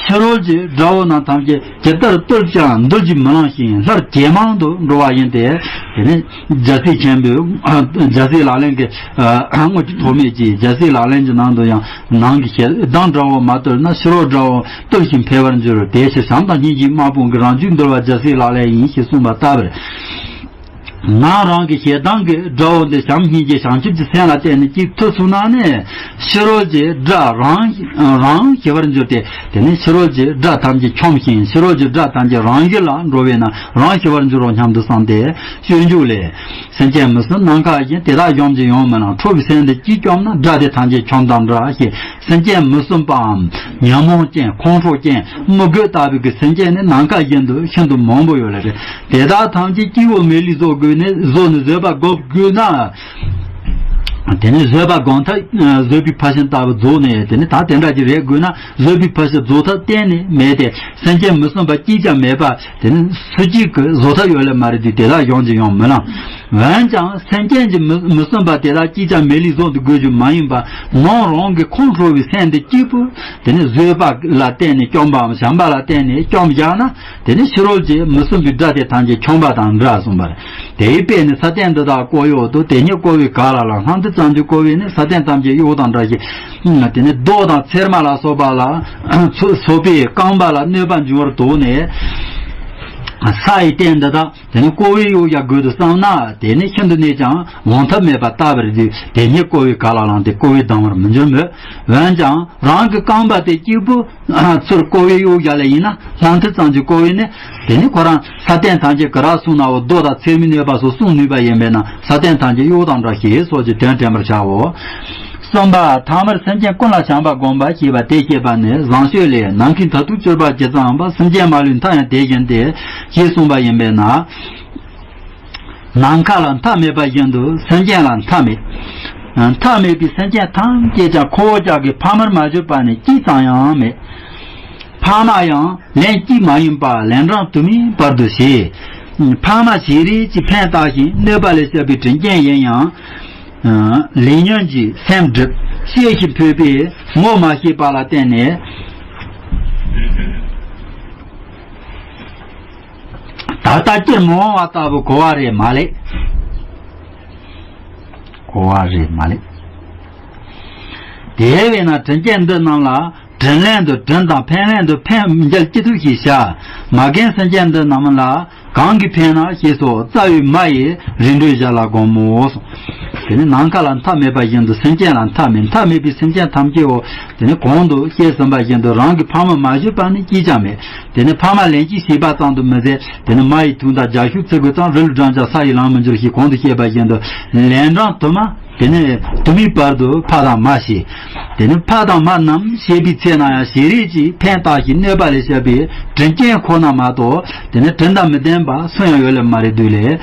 ཕྱི་རོལ་གྱི་དགྲ་བོ་རྣམས་ཐམས་ཅད་ཇི་ལྟར་བཏུལ་ཀྱང་འདུལ་གྱིས་མི་ལང་ཞིང་སླར་ཇེ་མང་དུ་འགྲོ་བ་ཡིན་ཏེ། དེ་ནས་རྒྱལ་སྲས་ཆེན་པོས། རྒྱལ་སྲས་ལག་ལེན་གྱི་དངོས་ཀྱི་ཐོགས་མེད་ཀྱི་རྒྱལ་སྲས་ལག་ལེན་གྱི་ནང་དུ་ཡང་། ནང་གི་ཞེ་སྡང་དགྲ་བོ་མ་བཏུལ་ན། ཕྱི་རོལ་དགྲ་བོ་བཏུལ་ཞིང་འཕེལ་བར་འགྱུར། དེ་ཕྱིར་བྱམས་དང་སྙིང་རྗེའི་དམག་དཔུང་གིས། རང་རྒྱུད་འདུལ་བ་རྒྱལ་སྲས་ལག་ལེན་ཡིན། ཞེས་གསུངས་པ་ལྟ་བུར། ནང་རང་གི་ཞེ་སྡང་གི་དགྲ་བོ་འདི་བྱམས་སྙིང་རྗེ་བྱང་ཆུབ་ཀྱི་སེམས་ལ་བརྟེན་ནས་གཅིག་ཐུབ་སོང་ན་ནི། ཕྱི་རོལ་གྱི་དགྲ་རང་རང་ཞི་བར་འགྱུར་ཏེ། དེ་ནས་ཕྱི་རོལ་གྱི་དགྲ་ཐམས་ཅད་ཆོམས་ཤིང་། ཕྱི་རོལ་གྱི་དགྲ་ཐམས་ཅད་རང་ཞི་ལ་འགྲོ་བས་ན་རང་ཞི་བར་འགྱུར་རོ་སྙམ་དུ་བསམས་ཏེ། སྤྱོད་འཇུག་ལས། སེམས་ཅན་མི་སྲུན་ནམ་མཁའ་བཞིན། དེ་དག་གཞོམ་གྱིས་ཡོང་མི་ལང་། ཁྲོ་བའི་སེམས་འདི་གཅིག་བཅོམ་ན། དགྲ་དེ་ཐམས་ཅད་ཆོམས་དང་འདྲ་ཞེས། སེམས་ཅན་མི་སྲུན་པའམ་ཉོན་མོངས་ཅན། ཁོང་ཁྲོ་ཅན། དམུ་རྒོད་ལྟ་བུའི་གི་སེམས་ཅན་ནི་ནམ་མཁའ་བཞིན་དུ་ཤིན་ཏུ་མང་པོ་ཡོད་ལ། དེ་དག་ཐམས་ཅད་སྐྱེ་བོ་མི་ལས་བཟོ་དགོས་ནས། བཟོ་ནས་བཟོད་པ་སྒོམ་དགོས་ན། དེ་ནི་བཟོད་པ་སྒོམ་ཐབས་བཟོད་པའི་ཕར་ཕྱིན་ལྟ་བུ་རྫོགས་ནས། དེ་ནི་ད་དེ་འདྲ་ཅིག་རེད་དགོས་ན། བཟོད་པའི་ཕར་ཕྱིན་རྫོགས་ཐབས་གཏན་ནས་མེད་དེ། སེམས་ཅན་མི་བསྲུན་པ་གཅིག་ཀྱང་མེད་པ། དེ་ནི་སུ་གཅིག་གིས་བཟོད་ཐབས་ཡོད་ལེ་མ་རེད་དུས། དེ་དག་གཞན་གྱིས་ཡང་མི་ལང་། འོན་ཀྱང་སེམས་ཅན་གྱི་མི་མི་བསྲུན་པ་དེ་དག་གཅིག་ཀྱང་མེད་ལུགས་བཟོ་འདུག་དགོས་རྒྱུ་མ་ཡིན་པ། ནང་རང་གི་ཁོང་ཁྲོ་བའི་སེམས་དེ་གཅིག་པུ་དེ་ནི་བཟོད་པ་ལ་བརྟེན་ནས་བཅོམ་པའམ་བྱམས་པ་ལ་བརྟེན་ནས་བཅོམ་བཞག་ན། དེ་ནི་ཕྱི་རོལ་གྱི་མི་བསྲུན་པའི་དགྲ་དེ་ཐམས་ཅད་ཁྱོམ་པ་དང་འདྲ་གསུངས་པ་རེད། དེའི་དཔེ་ནི་ས་སྟེང་འདི་དག་བཀོད་ཡོད་དོ། དེ་ཉིད་བཀོད་པའི་ག་ལ་ལ། ལྷ་འདི་ཙམ་གྱིས་བཀོད་པས་ནི། ས་སྟེང་ཐམས་ཅད་གཡོགས་དང་འདྲ་ཞིང་། དེ་ནི་རྡོ་དང་ཚེར་མ་ལ་སོགས་པ་ལ་སོགས་པའི་རྐང་པ་ལ་གནོད་པ་འབྱུང་བར་དོགས་ནས། ས་ཡི་སྟེང་འདི་དག་དེ་ནི་བཀོད་པས་གཡོགས་བཞག་དགོས་དུ་བསམ་ན། དེ་ནི་ཤིན་ཏུ་ནས་ཀྱང་འོང་ཐབས་མེད་པ་ལྟ་བུར་འདུག་དེ་ཉིད་བཀོད་པའི་ག་ལ་ལ་དེ་བཀོད་པས་ལྡང་བར་མི་འགྱུར་མོད། འོན་ཀྱང་རང་གི་རྐང་པ་དེ་གཅིག་པུ་ཚུར་བཀོད་པས་གཡོགས་བཞག་ལེ་ཡིན་ན། ལྷ་འདི་ཙམ་གྱིས་བཀོད་པས་ནི། དེ་ནི་ཁོ་རང་ས་སྟེང་ཐམས་ཅད་ཀྱི་ར་སུ་ནའོ་རྡོ་དང་ཚེར་མའི་གནོད་པ་སོགས་བསྲུང་ནུས་པ་ཡིན་པས་ན། ས་སྟེང་ཐམས་ཅད་གཡོགས་དང་འདྲ་ཞེས་སོགས་ཀྱི་དོན་དྲན་པར་བྱའོ། གསུམ་པ། ཐ་མར་སེམས་ཅན་ཀུན་ལ་བྱམས་པ་བསྒོམ་པ་ཞེས་པ་དེ་བཤད་པ་ནི། བཟང་སྤྱོད་ལས། ནམ་མཁའི་མཐར་ཐུག་གྱུར་པ་ཇི་ཙམ་པ། སེམས་ཅན་མ་ལུས་མཐའ་ཡང་དེ་བཞིན་ཏེ། ཞེས་གསུངས་པ་ཡིན་པས་ན། ནམ་མཁའ་ལ་མཐའ་མེད་པ་བཞིན་དུ་སེམས་ཅན་ལ་མཐའ་མེད། མཐའ་མེད་པའི་སེམས་ཅན་ཐམས་ཅད་ཀྱང་ཁོ་བོ་ཅག་གི་ཕ་མར་མ་གྱུར་པ་ནི་གཅིག་ཙམ་ཡང་མེད། ཕ་མ་ཡང་ལན་གཅིག་མ་ཡིན་པར་ལན་གྲངས་དུ་མའི་བར་དུ་བྱེད། ཕ་མ་ཞིག་རིགས་ཀྱི་ཕན་བཏགས་ཤིང་གནོད་པ་ལས་བསྐྱབས་པའི་དྲིན་ཅན་ཡིན་ཡང་། ལས་ཉོན་གྱིས་སེམས་བསྒྲིབས། གཤེ་ཞིང་ཕོད་པས་ངོ་མ་ཤེས་པ་ལ་བརྟེན་ནས། ད་ལྟ་སྤྱིར་མི་འོང་བ་ལྟ་བུ་གོ་བ་རེ་མ་ལེགས། གོ་བ་རེ་མ་ལེགས། དེ་བས་ན་དྲིན་ཅན་འདི་རྣམས་ལ་དྲིན་ལན་དུ་དྲིན་དང་ཕན་ལན་དུ་ཕན་འཇལ་ཅི་ཐུབ་ཞེས་བྱ། མ་རྒན་སེམས་ཅན་འདི་རྣམས་ལ་གང་གིས་ཕན་ན་ཞེས་སོགས་རྩ་བའི་མ་ཡིས་རིམ་གྲོའི་ཞར་ལ་བསྒོམ་མོ། དེ་ནི་ནམ་མཁའ་ལ་མཐའ་མེད་པ་བཞིན་དུ་སེམས་ཅན་ལ་མཐའ་མེད། མཐའ་མེད་པའི་སེམས་ཅན་ཐམས་ཅད་འོ། དེ་ནི་གོང་དུ་བཤད་ཟིན་པ་བཞིན་དུ་རང་གི་ཕ་མ་མ་བྱུང་བ་ནི་གཅིག་ཀྱང་མེད། དེ་ནི་ཕ་མ་ལན་གཅིག་བྱས་པ་ཙམ་དུ་མི་ཟད། དེ་ནི་མ་ཡི་དུག་མདའ་རྒྱ་ཤུག་ཚིག་གི་ཙམ། རི་ལུ་སྦྲང་ཆར་ས་ཡི་ལམ་མི་འགྱུར་ཞེས་གོང་དུ་བཤད་པ་བཞིན་དུ། ལན་གྲངས་དུ་མ། དེ་ནི་དུ་མའི་བར་དུ་ཕ་དང་མ་བྱེད། དེ་ནི་ཕ་དང་མ་རྣམས་བྱེད་པའི་ཚེ་ན་ཡང་ཞེ་རེ་ཅིག་ཕན་བཏགས་ཤིང་གནོད་པ་ལས་བསྐྱབས་པའི་དྲིན་ཅན་ཁོ་ན་མ་གཏོགས། དེ་ནི་དྲིན་དང་མི་ལྡན་པ་སུ་ཡང་ཡོད་ལེ་མ་རེད་འདུག་ལེ།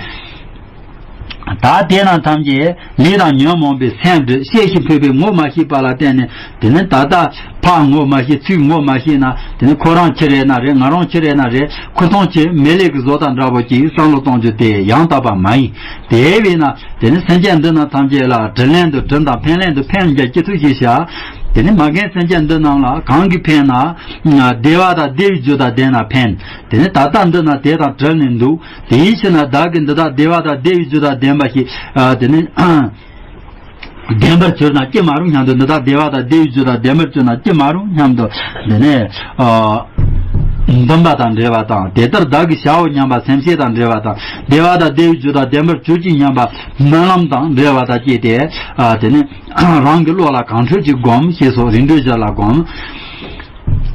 ད་དེ་རྣམས་ཐམས་ཅད་ལས་དང་ཉོན་མོངས་པའི་སེམས་བསྒྲིབས། གཤེ་ཞིང་ཕོད་པས་ངོ་མ་ཤེས་པ་ལ་བརྟེན་ནས། དེ་ནི་ད་ལྟ་ཕ་ངོ་མ་ཤེས། ཚིག་ངོ་མ་ཤེས་ན། དེ་ནི་ཁོ་རང་ཁྱི་རེད་ན་རེད། ང་རང་ཁྱི་རེད་ན་རེད། ཁུ་སྟོང་ཁྱི་མེད་ལེ་གི་བཟོ་ལྟ་འདྲ་པོ་ཅིག་བསམ་བློ་གཏོང་རྒྱུ་དེ་ཡང་དག་པ་མ་ཡིན། དེ་བས་ན། དེ་ནི་སེམས་ཅན་འདི་རྣམས་ཐམས་ཅད་ལ་དྲིན་ལན་དུ་དྲིན་དང་ཕན་ལན་དུ་ཕན་འཇལ་ཅི་ཐུབ་ཞེས་བྱ། དེ་ནི་མ་རྒན་སེམས་ཅན་འདི་རྣམས་ལ་གང་གིས་ཕན་ན། བདེ་བ་དང་བདེ་བའི་རྒྱུ་དང་ལྡན་ན་ཕན། དེ་ནི་ད་ལྟ་འདི་ན་དེ་དང་བྲལ་ནས་འདུག་དེའི་ཕྱིར་ན་བདག་གིས་འདི་དག་བདེ་བ་དང་བདེ་བའི་རྒྱུ་དང་ལྡན་པ་ཞིག་དེ་ནི་ལྡན་པར་གྱུར་ན་ཅི་མ་རུང་སྙམ་དུ། འདི་དག་བདེ་བ་དང་བདེ་བའི་རྒྱུ་དང་ལྡན་པར་གྱུར་ན་ཅི་མ་རུང་སྙམ་དུ། དེ་ནི་འདུན་པ་དང་འབྲེལ་བ་དང་། དེ་ལྟར་བདག་གིས་བྱའོ་སྙམ་པ་སེམས་བསྐྱེད་དང་འབྲེལ་བ་དང་། བདེ་བ་དང་བདེ་བའི་རྒྱུ་དང་ལྡན་པར་གྱུར་ཅིག་སྙམ་པ་སྨོན་ལམ་དང་འབྲེལ་བ་དང་བཅས་ཏེ། དེ་ནི་རང་གི་བློ་ལ་གང་འཕྲོད་ཅིག་བསྒོམ་ཞེས་སོགས་རིམ་གྲོའི་ཞར་ལ་བསྒོམ།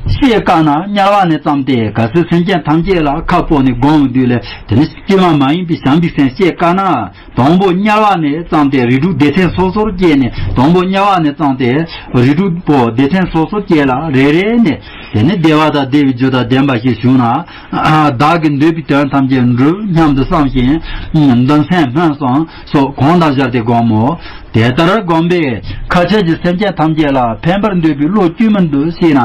བཤད་དཀའ་ན་དམྱལ་བ་ནས་བརྩམས་ཏེ། གལ་སྲིད་སེམས་ཅན་ཐམས་ཅད་ལ་ཁ་སྤོ་ནས་བསྒོམ་དུས་ལས། དེ་ནི་བཅོས་མ་མ་ཡིན་པའི་བྱམས་པའི་སེམས་བསྐྱེད་དཀའ་ན། དང་པོ་དམྱལ་བ་ནས་བརྩམས་ཏེ་རིགས་དྲུག་སྡེ་ཚན་སོ་སོར་བཅད་ནས། དང་པོ་དམྱལ་བ་ནས་བརྩམས་ཏེ་རིགས་དྲུག་པོ་སྡེ་ཚན་སོ་སོར་བཅད་ལ་རེ་རེ་ནས། དེ་ནི་བདེ་བ་དང་བདེ་བའི་རྒྱུ་དང་ལྡན་པ་ཞིག་བྱུང་ན། བདག་གི་འདོད་པའི་དོན་ཐམས་ཅད་འགྲུབ་སྙམ་དུ་བསམ་ཞིང་། མདུན་སེམས་སྨོན་གསུམ་སོགས་གང་དང་སྦྱར་ཏེ་བསྒོམ་མོ། དེ་ལྟར་བསྒོམས་པས་ཁ་ཆེ་གི་སེམས་ཅན་ཐམས་ཅད་ལ་ཕན་པར་འདོད་པའི་བློ་བཅོས་མིན་དུ་བྱས་ན།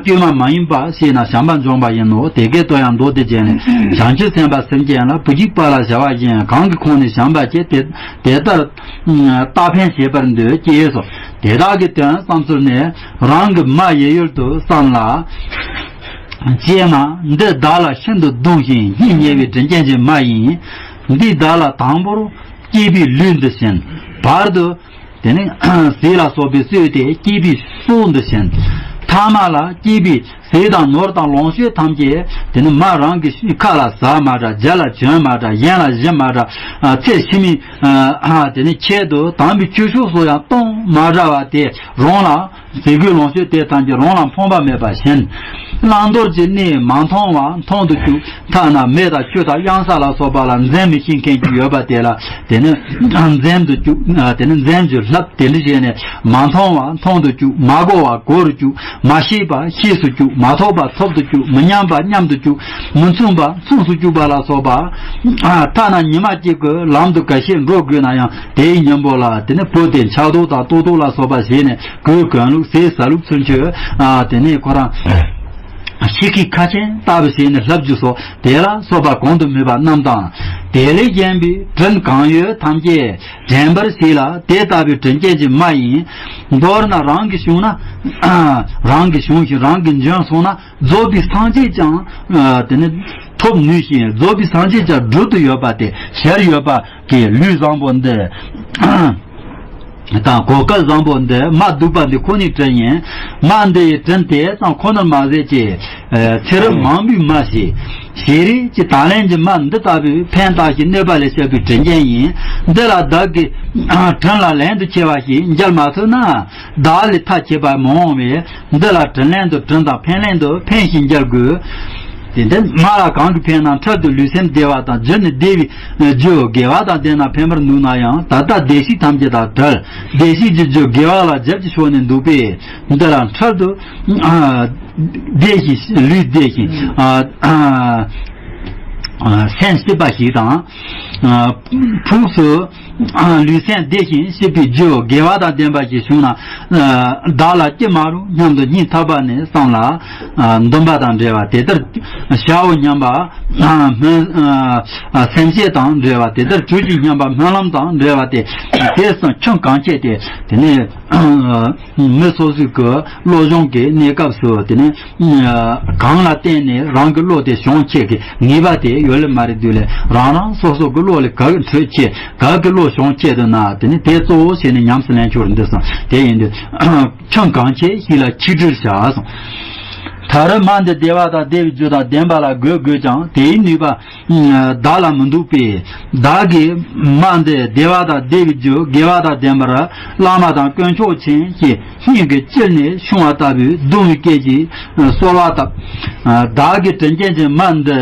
བཅོས་མ་མ་ཡིན་པ་བྱས་ན་བྱམས་པ་འབྱོངས་པ་ཡིན་ནོ། དེ་སྐད་དུ་ཡང་མདོ་སྡེ་རྒྱན་ལས། བྱང་ཆུབ་སེམས་དཔའ་སེམས་ཅན་ལ། བུ་གཅིག་པ་ལ་བྱ་བ་གཞན་གང་གི་ཁོངས་ནས་བྱམས་པ་བྱེད། དེ་དེ་ལྟར་རྟག་ཕན་བྱེད་པར་འདོད་ཅེས་སོ། དེ་དག་གི་དོན་བསམ་ཚུལ་ནི་རང་གི་མ་ཡི་ཡུལ་དུ་བསམ་ལ། ཅེས་ན་འདི་བདག་ལ་ཤིན་ཏུ་གདུང་ཞིང་སྙིང་ཉེ་བའི་དྲིན་ཅན་གྱི་མ་ཡིན། འདིས་བདག་ལ་དང་པོར་སྐྱེས་པའི་ལུས་འདི་བྱིན། བར་དུ། དེ་ནི་ཟས་ལ་སོགས་པས་གསོས་ཏེ་སྐྱེས་པའི་སྲོག་འདི་བྱིན། ཐ་མ་ལ་སྐྱེས་པའི་ཟས་དང་ནོར་དང་ལོངས་སྤྱོད་ཐམས་ཅད་དེ་ནི་མ་རང་གི་ཁ་ལ་ཟ་མ་འདྲ། རྒྱབ་ལ་གྱོན་མ་འདྲ། གཞན་ལ་བྱིན་མ་འདྲ། ཚེ་ཕྱི་མའི་དེ་ནི་ཆེད་དུ་དམ་པའི་ཆོས་ཕྱོགས་སུ་ཡང་གཏོང་མ་འདྲ་བ་དེ་རང་ལ། ཟས་གོས་ལོངས་སྤྱོད་དེ་ཐམས་ཅད་རང་ལ་ཕངས་པ་མེད་པར་བྱིན། བླང་དོར་གྱི་གནས་མ་མཐོང་བ་མཐོང་དུ་བཅུག་ཐ་ན་མེ་དང་ཆུ་དང་གཡང་ས་ལ་སོགས་པ་ལ་འཛེམ་མི་ཤེས་མཁན་ཅིག་ཡོད་པ་དེ་ལ་དེ་ནི་འཛེམ་དུ་བཅུག་དེ་ནི་འཛེམ་གྱི་ལྷབ་དེ་འདྲ་བྱས་ནས་མ་མཐོང་བ་མཐོང་དུ་བཅུག་མ་གོ་བ་གོ་རུ་བཅུག་མ་ཤེས་པ་ཤེས་སུ་བཅུག་མ་ཐོབ་པ་ཐོབ་ཏུ་བཅུག་མི་སྙམ་པ་སྙམ་དུ་བཅུག་མི་མཚུངས་པ་མཚུངས་སུ་བཅུག་པ་ལ་སོགས་པ། ཐ་ན་ཉི་མ་གཅིག་གི་ལམ་དུ་འགའ་ཤས་འགྲོ་དགོས་ན་ཡང་དེའི་གཉེན་པོ་ལ་དེ་ནི་བུ་དེ་ཕྱག་རྡོག་དང་ལྟོ་ཏོག་ལ་སོགས་པ་བྱས་ནས་གོས་གོན་ལུགས་ཟས་ཟ་ལུགས་ཚུན་ཆོད་དེ་ནི་ཁོ་རང་ཤི་ཁའི་ཁ་ཆེམས་ལྟ་བུ་བྱས་ནས་ལྷབ་རྒྱུ་སོགས་དེ་ལ་སོགས་པ་གོང་དུ་སྨོས་པ་རྣམས་དང་། དེ་ལས་གཞན་པའི་དྲིན་གང་ཡོད་ཐམས་ཅད་དྲན་པར་བྱས་ལ་དེ་ལྟ་བུའི་དྲིན་ཅན་གྱི་མ་ཡིན། མདོར་ན་རང་གི་བྱུང་ན་རང་གི་བྱུང་ཞིང་རང་གི་འབྱོན་སོང་ན། རྫོགས་པའི་སངས་རྒྱས་ཀྱང་དེ་ནི་ཐོབ་ནུས་ཤིང་རྫོགས་པའི་སངས་རྒྱས་ཀྱང་སྒྲུབ་ཏུ་ཡོད་པ་དེ་ཞལ་ཡོད་པ་གི་ལུས་བཟང་པོ་འདི་དང་གོ་སྐལ་བཟང་པོ་འདི་མ་སྡུག་པ་འདི་ཁོ་ནའི་དྲིན་ཡིན། མ་འདི་ཡི་དྲིན་དེ་ཙམ་ཁོ་ནར་མ་ཟད་ཀྱི་ཚེ་རབས་མང་པོའི་མ་ཞིག་ཞེ་རེ་ཀྱི་ད་ལན་གྱི་མ་འདི་ལྟ་བུའི་ཕན་བཏགས་ཤིང་གནོད་པ་ལས་བསྐྱབས་པའི་དྲིན་ཅན་ཡིན། འདི་ལ་བདག་གི་དྲིན་ལ་ལན་དུ་ཆེ་བ་ཞིག་འཇལ་མ་ཐུབ་ན། བདག་ལས་མཐའ་ཆད་པ་མི་འོང་བས། འདི་ལ་དྲིན་ལན་དུ་དྲིན་དང་ཕན་ལན་དུ་ཕན་ཞིག་འཇལ་དགོས། དེ་འདི་མ་ལ་གང་གིས་ཕན་ན་འཕྲལ་དུ་ལུས་སེམས་བདེ་བ་དང་རྒྱུ་ནི་བདེ་བའི་རྒྱུ་དགེ་བ་དང་ལྡན་ན་ཕན་པར་འདུག་ན་ཡང་ད་ལྟ་བདེ་གཤེགས་ཐམས་ཅད་དང་བྲལ། བདེ་གཤེགས་ཀྱི་རྒྱུ་དགེ་བ་ལ་རྒྱབ་ཀྱིས་ཕྱོགས་ནས་འདུག་པས་འདི་ལ་འཕྲལ་དུ་བདེ་ཞིང་ལུས་བདེ་ཞིང་སེམས་སྐྱིད་པ་ཞིག་དང་། ཕུགས་སུ་ལུས་སེམས་བདེ་ཞིང་སྐྱིད་པའི་རྒྱུ་དགེ་བ་དང་ལྡན་པ་ཞིག་བྱུང་ན། བདག་ལ་ཅི་མ་རུང་སྙམ་དུ་སྙིང་ཐག་པ་ནས་བསམ་ལ། འདུན་པ་དང་འབྲེལ་བ་དེ་ལྟར་བྱའོ་སྙམ་པ། སྨོན། སེམས་བསྐྱེད་དང་འབྲེལ་བ་དེ་ལྟར་གྱུར་ཅིག་སྙམ་པ་སྨོན་ལམ་དང་འབྲེལ་བ་དེ། དེ་གསུམ་ཁྱོན་གང་ཆེ་སྟེ་དེ་ནས། མི་སོ་སོའི་གི་བློ་སྦྱོང་གི་གནས་སྐབས་སུ་དེ་ནས་གང་ལ་བརྟེན་ནས་རང་གི་བློ་དེ་སྦྱོང་ཆེད་ཀྱི་ངེས་པ་དེ་ཡོད་ལེ་མ་རེད་དུས་ལས་རང་རང་སོ་སོ་གི་བློ་ལས་ག་གི་འཕྲོད་ཆེ་ག་གི་བློ་སྦྱོང་ཆེད་དུ་ན་དེ་ནས་དེ་གཙོ་བོ་བྱས་ནས་ཉམས་སུ་ལེན་ཆོག་རེད་འདི་སོང་དེ་ཡིན་དུས་ཁྱོན་གང་ཆེ་ཞིག་ལ་ཆིག་དྲིལ་བྱ་སོང་། ད་རེས་མ་འདི་བདེ་བ་དང་བདེ་བའི་རྒྱུ་དང་ལྡན་པ་ལ་འགོད་དགོས་ཀྱང་དེའི་ནུས་པ། བདག་ལ་མི་འདུག་པས། བདག་གིས་མ་འདི་བདེ་བ་དང་བདེ་བའི་རྒྱུ་དགེ་བ་དང་ལྡན་པར་བླ་མ་དང་དཀོན་མཆོག་ཆེན་ཞེས་སྙིང་གི་དཀྱིལ་ནས་ཕྱུང་བ་ལྟ་བུའི་གདུང་བའི་སྐད་ཀྱིས་གསོལ་བ་བཏབ། བདག་གི་དྲིན་ཅན་གྱི་མ་འདི་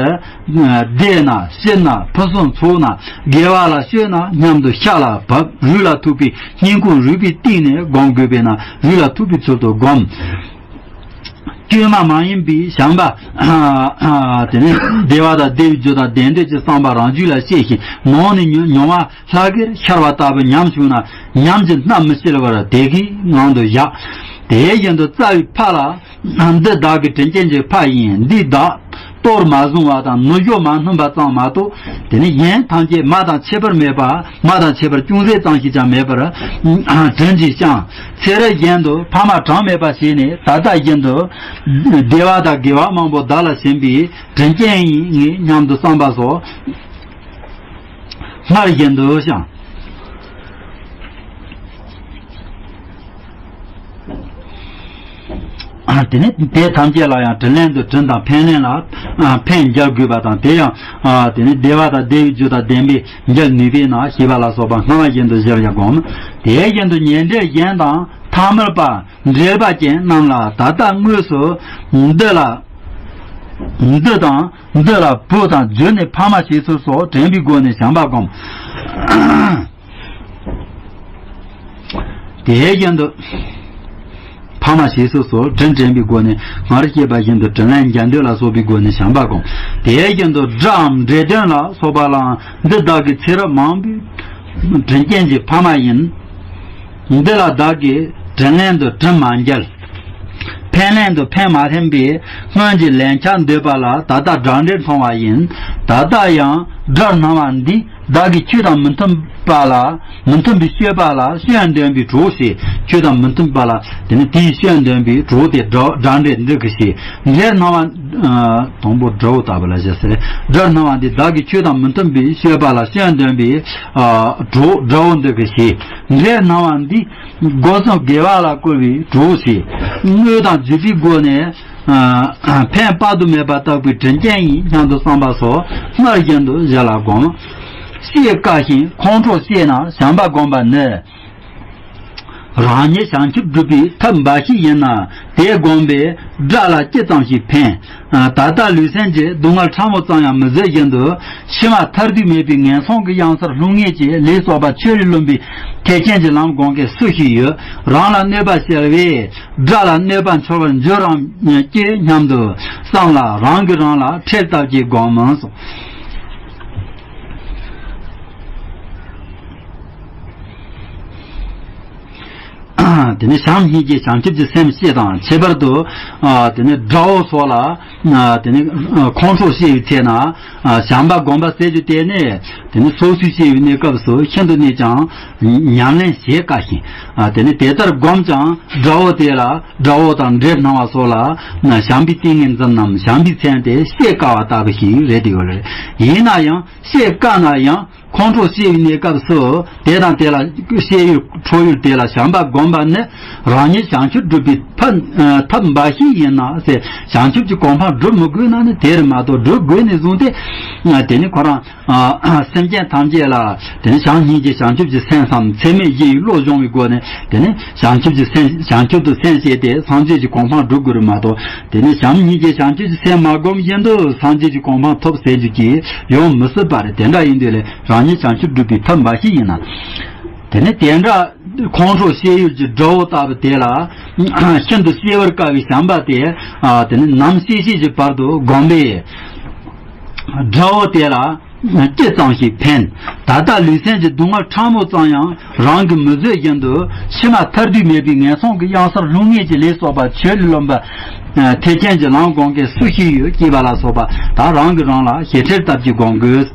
བདེ་ན་སྐྱིད་ན་ཕུན་སུམ་ཚོགས་ན་དགེ་བ་ལ་སྤྱོད་ན་སྙམ་དུ་ཤ་ལ་བབས། རུས་ལ་ཐུག་པའི་སྙིང་ཁུང་རུས་པའི་གཏིང་ནས་སྒོམ་དགོས་པས་ན་རུས་ལ་ཐུག་པའི་ཚུལ་དུ་སྒོམ། བཅོས་མ་མ་ཡིན་པའི་བྱམས་པ། དེ་ནས་བདེ་བ་དང་བདེ་བའི་རྒྱུ་དང་ལྡན་འདོད་ཀྱི་བསམ་པ་རང་རྒྱུད་ལ་སྐྱེས་ཤིང་ནང་ནས་མྱོང་མྱོང་བ་ལྷ་སྐལ་ཤར་བ་ལྟ་བུ་ཉམས་བྱུང་ན་ཉམས་ཀྱིས་མནར་མི་སྐྱེལ་བར་དེ་གའི་ངང་དུ་བཞག་དེ་བཞིན་དུ་རྩ་བའི་ཕ་ལ་འདི་བདག་གི་དྲིན་ཅན་གྱི་ཕ་ཡིན། འདིས་བདག་གཏོར་མ་བཟུང་བ་དང་ནུ་ཞོ་མ་སྣུམ་པ་ཙམ་མ་གཏོགས་དེ་ནས་གཞན་ཐམས་ཅད་མ་དང་ཁྱད་པར་མེད་པ། མ་དང་ཁྱད་པར་ཅུང་ཟད་ཙམ་ཞིག་ཀྱང་མེད་པར་དྲིན་གྱིས་བསྐྱངས། ཚེ་རབས་གཞན་དུ་ཕ་མ་གྲངས་མེད་པ་བྱས་ནས་ད་ལྟ་བཞིན་དུ་བདེ་བ་དང་དགེ་བ་མང་པོ་བདག་ལ་བྱིན་པའི་དྲིན་ཅན་ཡིན་ངེས་སྙམ་དུ་བསམ་པ་སོགས་སྔར་བཞིན་དུ་བསྐྱངས། དེ་ནས་དེ་ཐམས་ཅད་ལ་ཡང་དྲིན་ལན་དུ་དྲིན་དང་ཕན་ལན་ལ་ཕན་འཇལ་དགོས་པ་དང་དེ་ཡང་དེ་ནས་བདེ་བ་དང་བདེ་བའི་རྒྱུ་དང་ལྡན་པའི་འཇལ་ནུས་པས་ན་ཞེས་པ་ལ་སོགས་པ་སྔ་མ་བཞིན་དུ་གཞིར་ཡང་བསྒོམ། དེ་བཞིན་དུ་ཉེ་འབྲེལ་གཞན་དང་ཐ་མལ་པ་འབྲེལ་པ་ཅན་རྣམས་ལ་ད་ལྟ་དངོས་སུ་འདི་ལ་འདི་དང་འདི་ལ་བུ་དང་རྒྱུ་ནི་ཕ་མ་བྱེད་ཚུལ་སོགས་དྲན་པའི་སྒོ་ནས་བྱམས་པ་བསྒོམ། དེ་བཞིན་དུ། ཕ་མ་ཞེས་སོགས་སོགས་དྲིན་དྲན་པའི་སྒོ་ནས་སྔར་བཤད་པ་བཞིན་དུ་དྲིན་ལན་འཇལ་འདོད་ལ་སོགས་པའི་སྒོ་ནས་བྱམས་པ་བསྒོམ། དེ་བཞིན་དུ་དགྲའམ་འདྲེ་གདོན་ལ་སོགས་པ་ལའང་འདི་བདག་གི་ཚེ་རབས་མང་པོའི་དྲིན་ཅན་གྱི་ཕ་མ་ཡིན། འདི་ལ་བདག་གིས་དྲིན་ལན་དུ་དྲིན་མ་འཇལ། ཕན་ལན་དུ་ཕན་མ་ལྷན་པའི་སྔོན་གྱི་ལན་ཆགས་འདོད་པ་ལ་ད་ལྟ་དགྲ་འདྲེར་མཐོང་བ་ཡིན། ད་ལྟ་ཡང་དགྲར་སྣང་བ་འདི། བདག་གིས་ཆོས་དང་མི་མཐུན་པ་ལ་མི་མཐུན་པའི་སྤྱོད་པ་ལ་སྐྱོན་འདོན་པའི་གྲོགས་ཤིག་ཆོས་དང་མི་མཐུན་པ་ལ་དེ་ནི་དེའི་སྐྱོན་འདོན་པའི་གྲོགས་དེ་དགྲ་དགྲ་འདྲེ་འདི་གི་ཞིག་འདྲེར་སྣང་བ། དང་པོ་དགྲ་བོ་ལྟ་བུ་ལ་བཞག་ཟེར། དགྲར་སྣང་བ་འདི་བདག་གིས་ཆོས་དང་མི་མཐུན་པའི་སྤྱོད་པ་ལ་སྐྱོན་འདོན་པའི་གྲོགས་དགྲ་བོ་འདི་གི་ཞིག་འདྲེར་སྣང་བ་འདི་སྒོ་གསུམ་དགེ་བ་ལ་བཀོལ་བའི་གྲོགས་ཤིག་དངོས་དང་བརྒྱུད་པའི་སྒོ་ནས། ཕན་དཔག་ཏུ་མེད་པ་བཏགས་པའི་དྲིན་ཅན་ཡིན་སྙམ་དུ་བསམ་པ་སོགས་སྔར་བཞིན་དུ་གཞི་ལ་བསྒོམ། བཤེས་དཀའ་ཞིང་ཁོང་ཁྲོ་སྐྱེས་ན་བྱམས་པ་བསྒོམ་པ་ནི། རང་ཉིད་བྱང་ཆུབ་སྒྲུབ་པའི་ཐབས་འབའ་ཞིག་ཡིན་ན། དེ་བསྒོམས་པས་དགྲ་ལ་ཅི་ཙམ་ཞིག་ཕན། ད་ལྟ་ལུས་སེམས་ཀྱི་སྡུག་བསྔལ་ཕྲ་མོ་ཙམ་ཡང་མི་བཟོད་བཞིན་དུ། ཕྱི་མ་ཐར་དུས་མེད་པའི་ངན་སོང་གི་གཡང་སར་ལྷུང་ངེས་ཀྱི་ལས་གསོག་པ་ཆོས་ལས་བླུན་པའི་ཐེག་ཆེན་གྱི་ལམ་སྒོམ་མཁན་སུ་ཞིག་ཡོད། རང་ལ་གནོད་པ་བསྐྱལ་བས་དགྲ་ལ་གནོད་པ་འཆོར་བར་འགྱུར་རམ་ཅེས་སྙམ་དུ་བསམ་ལ། རང་གིས་རང་ལ་ཁྲེལ་ལྟ་བུའི་སྒོམ་མོ། དེ་ནས་བྱམས་སྙིང་རྗེ་བྱང་ཆུབ་ཀྱི་སེམས་བསྐྱེད་དང་། ཁྱད་པར་དུ་དེ་ནས་དགྲ་བོ་སོགས་ལ་དེ་ནས་ཁོང་ཁྲོ་སྐྱེ་བའི་ཚེ་ན། བྱམས་པ་སྒོམ་པ་ཟེར་རྒྱུ་དེ་ནི། དེ་ནི་སོ་སོའི་སྐྱེ་བའི་གནས་སྐབས་སུ་ཤིན་ཏུ་ནས་ཀྱང་ཉམས་ལེན་བྱེད་དཀའ་ཞིང་། དེ་ནི་དེ་ལྟར་བསྒོམས་ཀྱང་དགྲ་བོ་དེ་ལ། དགྲ་བོ་དང་འདྲེ་སྣང་བ་སོགས་ལ་བྱམས་པའི་ཏིང་ངེ་འཛིན་ནམ་བྱམས་པའི་སེམས་དེ་བསྐྱེད་དཀའ་བ་ལྟ་བུ་ཞིག་རེད་དེ་ཡོད་རེད། ཡིན་ན་ཡང་བསྐྱེད་དཀའ་ན་ཡང་། ཁོང་ཁྲོ་སྐྱེ་བའི་གནས་སྐབས་སུ་དེ་དང་དེ་ལ་སྐྱེ་ཡུལ་ཁྲོ་ཡུལ་དེ་ལ་བྱམས་པ་བསྒོམ་པ་ནི་རང་ཉིད་བྱང་ཆུབ་སྒྲུབ་པའི་ཕ་ཐབས་འབའ་ཞིག་ཡིན་ན་ཟེར། བྱང་ཆུབ་ཀྱི་གོ་འཕང་སྒྲུབ་མི་དགོས་ན་ནི་དེ་རེད་མ་གཏོགས། སྒྲུབ་དགོས་ནས་བཟུང་སྟེ། དེ་ནི་ཁོ་རང་སེམས་ཅན་ཐམས་ཅད་ལ་དེ་ནི་བྱམས་སྙིང་རྗེ་བྱང་ཆུབ་ཀྱི་སེམས་སམ། ཚད་མེད་བཞི་ཡི་བློ་སྦྱོང་བའི་སྒོ་ནས་དེ་ནི་བྱང་ཆུབ་ཀྱི་སེམས། བྱང་ཆུབ་ཏུ་སེམས་བསྐྱེད་དེ་སངས་རྒྱས་ཀྱི་གོ་འཕང་སྒྲུབ་དགོས་རེད་མ་གཏོགས། དེ་ནས་བྱམས་སྙིང་རྗེ་བྱང་ཆུབ་ཀྱི་སེམས་མ་བསྒོམས་བཞིན་དུ་སངས་རྒྱས་ཀྱི་གོ་འཕང་ཐོབ་ཟེར་རྒྱུ་ཅིག་ཡོང་མི་སྲིད་པ་རེད། དེ་འདྲ་ཡིན་དུས་ལས་རང་ཉིད་བྱང་ཆུབ་སྒྲུབ་པའི་ཐབས་འབའ་ཞིག་ཡིན་ན། དེ་ནས་དེ་འདྲ་ཁོང་ཁྲོ་སྐྱེ་ཡུལ་གྱི་དགྲ་བོ་ལྟ་བུ་དེ་ལ་ཤིན་ཏུ་སྐྱེ་བར་དཀའ་བའི་བྱམས་པ་དེ། དེ་ནས་ནམ་ཤེས་ཤེས་ཀྱི་བར་དུ་བསྒོམས་པས། དགྲ་བོ་དེ་ལ་ཅི་ཙམ་ཞིག་ཕན། ད་ལྟ་ལུས་སེམས་ཀྱི་སྡུག་བསྔལ་ཕྲ་མོ་ཙམ་ཡང་རང་གིས་མི་བཟོད་བཞིན་དུ། ཕྱི་མ་ཐར་དུས་མེད་པའི་ངན་སོང་གི་གཡང་སར་ལྷུང་ངེས་ཀྱི་ལས་གསོག་པ་ཆོས་ལས་བླུན་པ། ཐེག་ཆེན་གྱི་ལམ་སྒོམ་མཁན་སུ་ཞིག་ཡོད་ཅེས་པ་ལ་སོགས་པ་དག་རང་གིས་རང་ལ་ཞེ་ཁྲེལ་ལྟ་བུའི་སྒོམ་དགོས།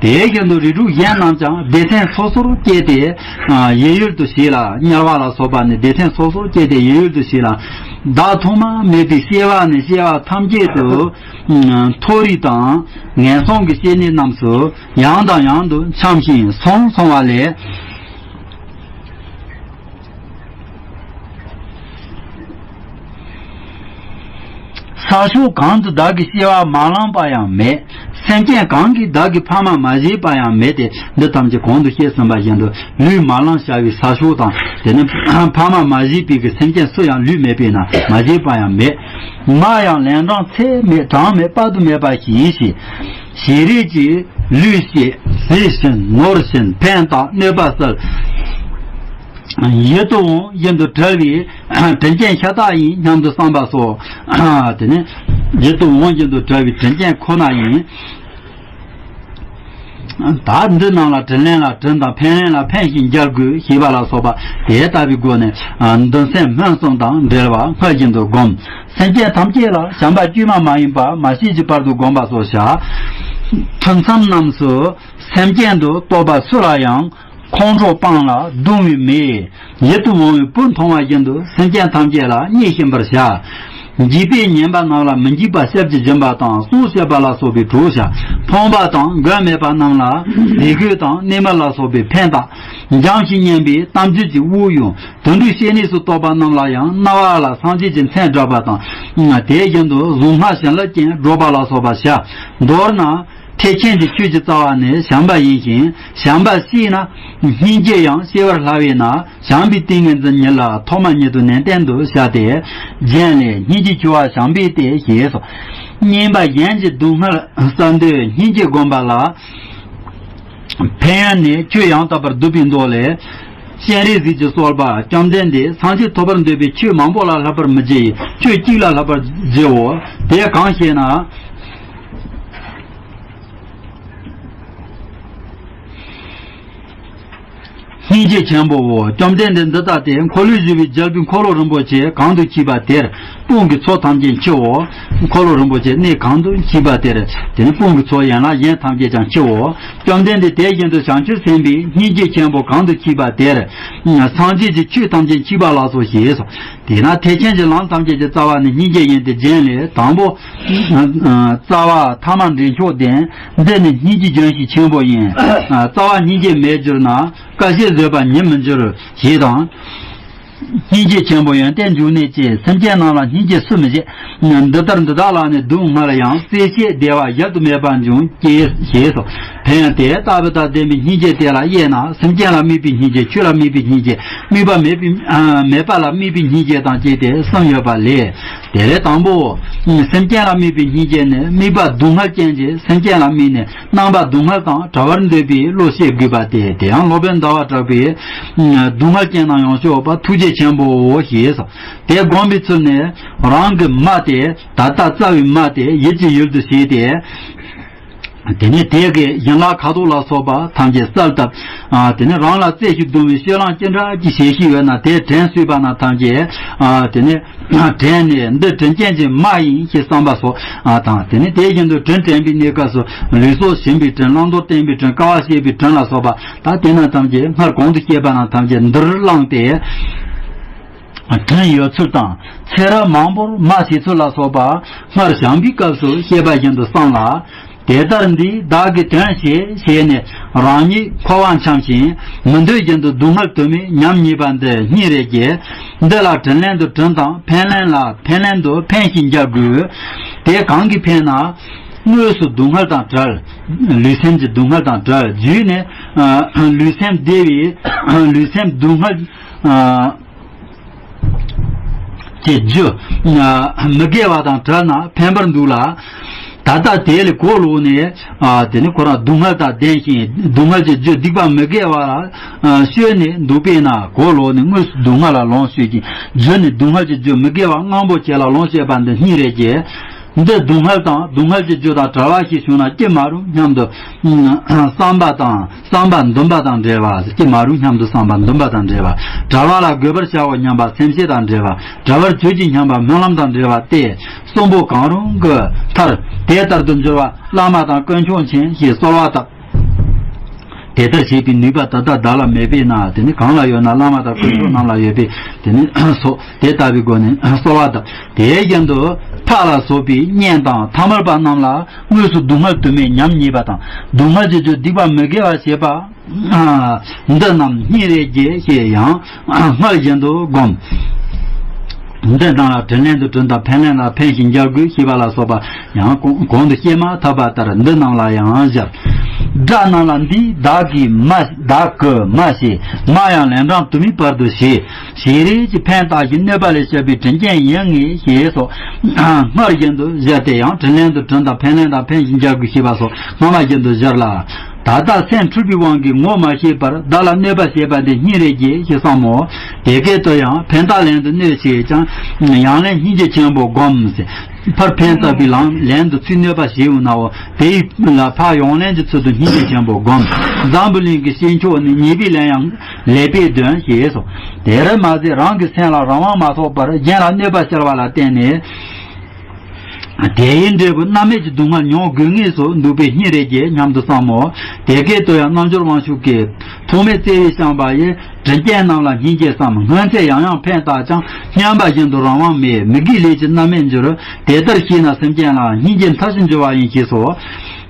དེ་བཞིན་དུ་རིགས་དྲུག་གཞན་རྣམས་ཀྱང་སྡེ་ཚན་སོ་སོར་བསྐྱེད་དེ། ཡིད་ཡུལ་དུ་བྱས་ལ་དམྱལ་བ་ལ་སོགས་པ་ནི། སྡེ་ཚན་སོ་སོར་བསྐྱེད་དེ་ཡིད་ཡུལ་དུ་བྱས་ལ། བདག་ཐོག་མ་མེད་པའི་སྐྱེ་བ་ནས་སྐྱེ་བ་ཐམས་ཅད་དུ། མཐོ་རིས་དང་ངན་སོང་གི་སྐྱེ་གནས་རྣམས་སུ་ཡང་དང་ཡང་དུ་འཁྱམས་ཤིང་སོང་སོང་བ་ལས། ས་ཕྱོགས་གང་དུ་བདག་གིས་སྐྱེ་བ་མ་བླངས་པ་ཡང་མེད། སེམས་ཅན་གང་གིས་བདག་གི་ཕ་མ་མ་བཞེས་པ་ཡང་མེད་དེ། འདི་ཐམས་ཅད་གོང་དུ་བཤད་ཟིན་པ་བཞིན་དུ་ལུས་མ་བླངས་བྱ་བའི་ས་ཕྱོགས་དང་། དེ་ནི་ཕ་མ་མ་བཞེས་པའི་གི་སེམས་ཅན་སུ་ཡང་ལུས་མེད་པས་ན་མ་བཞེས་པ་ཡང་མེད། མ་ཡང་ལན་གྲངས་ཚད་མེད་གྲངས་མེད་དཔག་ཏུ་མེད་པ་ཞིག་ཡིན་ཞེས། ཞེས་རིགས་ཀྱི་ལུས་བསྐྱེད་ཟས་བྱིན་ནོར་བྱིན་ཕན་བཏགས་གནོད་པ་སེལ། ཡིད་དུ་འོང་བཞིན་དུ་བྲལ་བའི་དྲིན་ཅན་ཤ་སྟག་ཡིན་སྙམ་དུ་བསམ་པ་སོགས། དེ་ནས་ཡིད་དུ་འོང་བཞིན་དུ་བྲལ་བའི་དྲིན་ཅན་ཁོ་ན་ཡིན། ད་འདི་རྣམས་ལ་དྲིན་ལན་ལ་དྲིན་དང་ཕན་ལན་ལ་ཕན་ཞིག་འཇལ་དགོས་ཞེས་པ་ལ་སོགས་པ་དེ་ལྟ་བུའི་སྒོ་ནས་འདུན་སེམས་སྨོན་གསུམ་དང་འབྲེལ་བ་སྔར་བཞིན་དུ་བསྒོམ། སེམས་ཅན་ཐམས་ཅད་ལ་བྱམས་པ་བཅོས་མ་མ་ཡིན་པ་མ་ཤེས་ཀྱི་བར་དུ་བསྒོམ་པ་སོགས་བྱ། ཐུན་མཚམས་རྣམས་སུ་སེམས་ཅན་དུ་གཏོགས་པ་སུ་ལ་ཡང་ཁོང་ཁྲོ་སྤངས་ལ་གདུང་བའི་མེ། ཡིད་དུ་འོང་བའི་བུ་མཐོང་བ་བཞིན་དུ་སེམས་ཅན་ཐམས་ཅད་ལ་མཉེས་བཞིན་པར་བྱ། འཇིགས་པས་ཉེན་པ་རྣམས་ལ་མི་འཇིགས་པ་ཞབས་ཀྱིས་སྦྱིན་པ་དང་གསུང་བཤད་པ་ལ་སོགས་པའི་གྲོགས་བྱ། ཕོངས་པ་དང་མགོན་མེད་པ་རྣམས་ལ་བཟས་གོས་དང་གནས་མལ་ལ་སོགས་པའི་ཕན་བཏགས། འཇམ་ཞིང་མཉེན་པའི་གཏམ་རྒྱུད་ཀྱི་དབུགས་དབྱུང་། དུད་འགྲོའི་སྐྱེ་གནས་སུ་གཏོགས་པ་རྣམས་ལ་ཡང་རྣ་བ་ལ་སངས་རྒྱས་ཀྱི་མཚན་བསྒྲགས་པ་དང་། དེ་བཞིན་དུ་གཟུངས་སྔགས་བྱིན་རླབས་ཀྱིས་སྒྲོག་པ་ལ་སོགས་པ་བྱ། མདོར་ན། ཐེག་ཆེན་གྱི་ཆོས་ཀྱི་རྩ་བ་ནི་བྱམས་པ་ཡིན་ཞིང་། བྱམས་པ་སྐྱེས་ན་སྙིང་རྗེ་ཡང་སྐྱེ་བར་སླ་བས་ན། བྱམས་པའི་ཏིང་ངེ་འཛིན་ཉིད་ལ་ཐོག་མ་ཉིད་དུ་ནན་ཏན་དུ་བྱ་སྟེ། རྒྱན་ལས། སྙིང་རྗེ་ཆེ་བ་བྱམས་པའི་གཏེར་ཞེས་སོ། སྙན་པ་གཞན་གྱི་སྡུག་བསྔལ་བསལ་འདོད་སྙིང་རྗེ་བསྒོམ་པ་ལ། ཕན་ཡོན་ནི་ཆོས་ཡང་དག་པར་བསྡུས་པའི་མདོ་ལས། སྤྱན་རས་གཟིགས་ཀྱིས་གསོལ་པ། བཅོམ་ལྡན་འདས་སངས་རྒྱས་ཐོབ་པར་འདོད་པའི་ཆོས་མང་པོ་ལ་བསླབ་པར་མི་བགྱི་ཡི། ཆོས་གཅིག་ལ་བསླབ་པར་བགྱིའོ། དེ་གང་ཞེ་ན། སྙིང་རྗེ་ཆེན་པོའོ། བཅོམ་ལྡན་འདས་འདི་ལྟ་སྟེ། འཁོར་ལོས་སྒྱུར་བའི་རྒྱལ་པོའི་འཁོར་ལོ་རིན་པོ་ཆེ་གང་དུ་མཆིས་པ་དེར། དཔུང་གི་ཚོགས་ཐམས་ཅད་མཆིའོ། འཁོར་ལོ་རིན་པོ་ཆེ་གནས་གང་དུ་མཆིས་པ་དེར། དེ་ནི་དཔུང་གི་ཚོགས་ཡན་ལག་གཞན་ཐམས་ཅད་ཀྱང་མཆིའོ། བཅོམ་ལྡན་འདས་དེ་བཞིན་དུ་བྱང་ཆུབ་སེམས་དཔའི་སྙིང་རྗེ་ཆེན་པོ་གང་དུ་མཆིས་པ་དེར། སངས་རྒྱས་ཀྱི་ཆོས་ཐམས་ཅད་མཆིས་པ་ལ་སོགས་ཞེས་སོ། དེས་ན་ཐེག་ཆེན་གྱི་ལམ་ཐམས་ཅད་ཀྱི་རྩ་བ་ནི་སྙིང་རྗེ་ཡིན་ཏེ། རྒྱན་ལས། དང་པོ། རྩ་བ་ཐ་མ་འབྲས་མཆོག་ལྡན། འདི་ནི་སྙིང་རྗེའི་ལྗོན་ཤིང་ཆེན་པོ་ཡིན། རྩ་བ་སྙིང་རྗེ་མེད་གྱུར་ན། ཀ་ཤས་བཟོད་པ་ཉིད་མི་འགྱུར། ཞེས་དང་། སྙིང་རྗེ་ཆེན་པོ་ཡོན་ཏན་འབྱུང་གནས་ཀྱི། སེམས་ཅན་རྣམས་ལ་སྙིང་རྗེ་སུ་མི་བྱེད། འདི་ལྟར་འདི་དག་ལ་ནི་སྡུག་བསྔལ་ཡང་། བརྩེ་ཤེས་བདེ་བ་གཞལ་དུ་མེད་པ་འབྱུང་སྟེ། ཞེས་སོ། ཕན་ཡང་དེ་ལྟ་བུ་དང་ལྡན་པའི་སྙིང་རྗེ་དེ་ལ་དབྱེ་ན། སེམས་ཅན་ལ་དམིགས་པའི་སྙིང་རྗེ། ཆོས་ལ་དམིགས་པའི་སྙིང་རྗེ། དམིགས་པ་མེད་པའི་ཨ་མེད་པ་ལ་དམིགས་པའི་སྙིང་རྗེ་དང་བཅས་ཏེ་གསུམ་ཡོད་པ་ལས། དེ་ལས་དང་པོ། སེམས་ཅན་ལ་དམིགས་པའི་སྙིང་རྗེ་ནི། དམིགས་པ་སྡུག་བསྔལ་ཅན་གྱི་སེམས་ཅན་ལ་དམིགས་ནས། རྣམ་པ་སྡུག་བསྔལ་དང་བྲལ་བར་འདོད་པའི་བློ་སྐྱེ་དགོས་པ་སྟེ། དེ་ཡང་སློབ་དཔོན་ཟླ་བ་གྲགས་པས། སྡུག་བསྔལ་ཅན་རྣམས་ཡང་སྤྱོད་པ་ཐུགས་རྗེ་ཆེན་པོའོ་ཞེས་སོ། དེ་བསྒོམ་པའི་ཚུལ་ནི། རང་གི་མ་དེ་ད་ལྟ་རྩ་བའི་མ་དེ་ཡིད་ཀྱི་ཡུལ་དུ་བྱས་ཏེ། དེ་ནས་དེ་གའི་ཡན་ལག་ཁ་དོག་ལ་སོགས་པ་ཐམས་ཅད་གསལ་བཏབ། ཨ་དེ་ནས་རང་ལ་རྩེ་ཞིག་བརྡུང་བའི་བཤུལ་ལམ་ཅི་འདྲ་ཅིག་བྱེད་ཤེས་ཡོད་ན། དེ་དྲན་སོས་པ་ན་ཐམས་ཅད་ཨ་དེ་ནས་དྲན་ནས། འདི་དྲིན་ཅན་གྱི་མ་ཡིན་ཞེས་བསམ་པ་སོགས་ཨ་དང་། དེ་ནས་དེ་བཞིན་དུ་དྲིན་དྲན་པའི་གནས་སྐབས་སུ། ལུས་སྲོག་སྦྱིན་པའི་དྲིན། བླང་དོར་བསྟན་པའི་དྲིན། དཀའ་བ་སྤྱད་པའི་དྲིན་ལ་སོགས་པ། ད་དེ་ན་ཐམས་ཅད་སྔར་གོང་དུ་བཤད་པ་ན་ཐམས་ཅད་འདིར་བླངས་ཏེ། དྲིན་ཡོད་ཚུལ་དང་། ཚེ་རབས་མང་པོར་མ་བྱས་ཚུལ་ལ་སོགས་པ། སྔར་བྱམས་པའི་སྐབས་སུ་བཤད་པ་བཞིན་དུ་བསམ་ལ། དེ་ལྟར་འདི་བདག་གིས་དྲན་བྱེད་ཞེས་ནས། རང་ཉིད་འཁོར་བ་འཁྱམས་ཤིང་མི་འདོད་བཞིན་དུ་སྡུག་བསྔལ་དུ་མའི་ཉམས་རྙེད་པ་འདི་སྙིང་རེ་རྗེ། འདི་ལ་དྲིན་ལན་དུ་དྲིན་དང་། ཕན་ལན་ལ་ཕན་ལན་དུ་ཕན་ཞིག་འཇལ་དགོས། དེ་གང་གིས་ཕན་ན། དངོས་སུ་སྡུག་བསྔལ་དང་བྲལ། ལུས་སེམས་ཀྱི་སྡུག་བསྔལ་དང་བྲལ། རྒྱུད་ནས་ལུས་སེམས་བདེ་བའི་ལུས་སེམས་སྡུག་བསྔལ། ཀྱི་རྒྱུ། མི་དགེ་བ་དང་བྲལ་ན་ཕན་པར་འདུག་ལ། ད་ལྟ་དེ་ལས་གོ་ལོག་ནས། དེ་ནི་ཁོ་རང་སྡུག་བསྔལ་དང་ལྡན་ཞིང་། སྡུག་བསྔལ་གྱི་རྒྱུ་སྡིག་པ་མི་དགེ་བ་ལ་སྤྱོད་ནས་འདུག་པས་ན། གོ་ལོག་ནས་དངོས་སུ་སྡུག་བསྔལ་ལ་ལོངས་སྤྱོད་ཅིང་། རྒྱུ་ནི་སྡུག་བསྔལ་གྱི་རྒྱུ་མི་དགེ་བ་རྔམ་པོ་ཆེ་ལ་ལོངས་སྤྱོད་པ་འདི་སྙིང་རེ་རྗེ། འདི་སྡུག་བསྔལ་དང་སྡུག་བསྔལ་གྱི་རྒྱུ་དང་བྲལ་བ་ཞིག་བྱུང་ན་ཅི་མ་རུང་སྙམ་དུ་བསམ་པ་དང་། བསམ་པ་འདུན་པ་དང་འབྲེལ་བ། ཅི་མ་རུང་སྙམ་དུ་བསམ་པ་འདུན་པ་དང་འབྲེལ་བ། བྲལ་བ་ལ་དགོད་པར་བྱའོ་སྙམ་པ་སེམས་བསྐྱེད་དང་འབྲེལ་བ། བྲལ་བར་གྱུར་ཅིག་སྙམ་པ་སྨོན་ལམ་དང་འབྲེལ་བ་སྟེ། གསུམ་པོ་གང་རུང་གི་མཐར། དེ་ལྟར་དུ་འགྱུར་བ་བླ་མ་དང་དཀོན་མཆོག་མཁྱེན་ཞེས་གསོལ་བ་བཏབ། དེ་ལྟར་བྱེད་པའི་ནུས་པ་ད་ལྟ་བདག་ལ་མེད་པས་ན། དེ་ནི་གང་ལ་ཡོད་ན་བླ་མ་དང་དཀོན་མཆོག་རྣམས་ལ་ཡོད་པས། དེ་ནི་སོ། དེ་ལྟ་བུའི་སྒོ་ནས་གསོལ་བ་བཏབ། དེ་བཞིན་དུ་ཕག་ལ་སོགས་པའི་གཉེན་དང་ཐ་མལ་པ་རྣམས་ལ་དངོས་སུ་སྡུག་བསྔལ་དུ་མའི་ཉམས་རྙེད་པ་དང་། སྡུག་བསྔལ་གྱི་རྒྱུ་སྡིག་པ་མི་དགེ་བ་བྱེད་པ་འདི་རྣམས་སྙིང་རེ་རྗེ་ཞེས་ཡང་སྔར་བཞིན་དུ་བསྒོམ། འདི་རྣམས་ལ་དྲིན་ལན་དུ་དྲིན་དང་། ཕན་ལན་ལ་ཕན་ཞིང་འཇལ་དགོས་ཞེས་པ་ལ་སོགས་པ་ཡང་གོང་གོང་དུ་བཤད་མ་ཐག་པ་ལྟར་འདི་རྣམས་ལ་ཡང་སྦྱར། དགྲ་རྣམས་ལ་འདི་བདག་གིས་མ་བདག་གིས་མ་བྱས། མ་ཡང་ལན་གྲངས་དུ་མའི་བར་དུ་བྱས། ཞེས་རིགས་ཀྱི་ཕན་བཏགས་ཤིང་གནོད་པ་ལས་བསྐྱབ་པའི་དྲིན་ཅན་ཡིན་ངེས་ཞེས་སོགས། སྔར་བཞིན་དུ་སྦྱར་ཏེ་ཡང་དྲིན་ལན་དུ་དྲིན་དང་། ཕན་ལན་དང་ཕན་ཞིང་འཇལ་དགོས་ཞེས་པ་སོགས་སྔ་མ་བཞིན་དུ་སྦྱར་ལ། ད་ལྟ་སེམས་འཁྲུལ་པའི་དབང་གིས་ངོ་མ་ཤེས་པར་བདག་ལ་གནོད་པ་བྱས་པ་འདི་སྙིང་རེ་རྗེ་ཞེས་བསམ་མོ། དེ་སྐད་དུ་ཡང་ཕན་བཏགས་ལན་དུ་གནོད་བྱས་ཀྱང་། ཡང་ལན་སྙིང་རྗེ་ཆེན་པོས་བསྒོམ། ཕར་ཕན་བཏགས་པའི་ལན་ལན་དུ་ཚུར་གནོད་པ་བྱས་ཡོད་ནའོ། དེ་ཡི་ལ་ཕར་ཡང་ལན་གྱི་ཚུལ་དུ་སྙིང་རྗེ་ཆེན་པོས་བསྒོམ། འཛམ་བུ་གླིང་གི་སྐྱེས་མཆོག་ནི་ཉེས་པའི་ལན་ཡང་ལེགས་པས་འདོན་ཞེས་སོ། དེར་མ་ཟད་རང་གི་སེམས་ལ་རང་དབང་མ་ཐོབ་པར་གཞན་ལ་གནོད་པ་སྐྱེལ་བ་ལ་བརྟེན་ནས། དེ་ཡི་འབྲས་བུ་རྣམ་སྨིན་གྱི་སྡུག་བསྔལ་མྱོང་དགོས་ངེས་སུ་འདུག་པས་སྙིང་རེ་རྗེ་སྙམ་དུ་བསམ་མོ། དེ་སྐད་དུ་ཡང་རྣལ་འབྱོར་དབང་ཕྱུག་གིས། ཐོག་མའི་བརྩེ་བས་བསྐྱངས་པ་ཡི། དྲིན་ཅན་རྣམས་ལ་སྙིང་རྗེ་བསམ། སྔོན་ཚེ་ཡང་ཡང་ཕན་བཏགས་ཀྱང་། སྙམ་པ་བཞིན་དུ་རང་དབང་མེད། མི་དགེའི་ལས་ཀྱི་རྣམ་སྨིན་འགྱུར། དེ་ལྟར་ཤེས་ན་སེམས་ཅན་ལ། སྙིང་རྗེ་མཐར་ཕྱིན་འབྱུང་བ་ཡིན་ཞེས་སོ།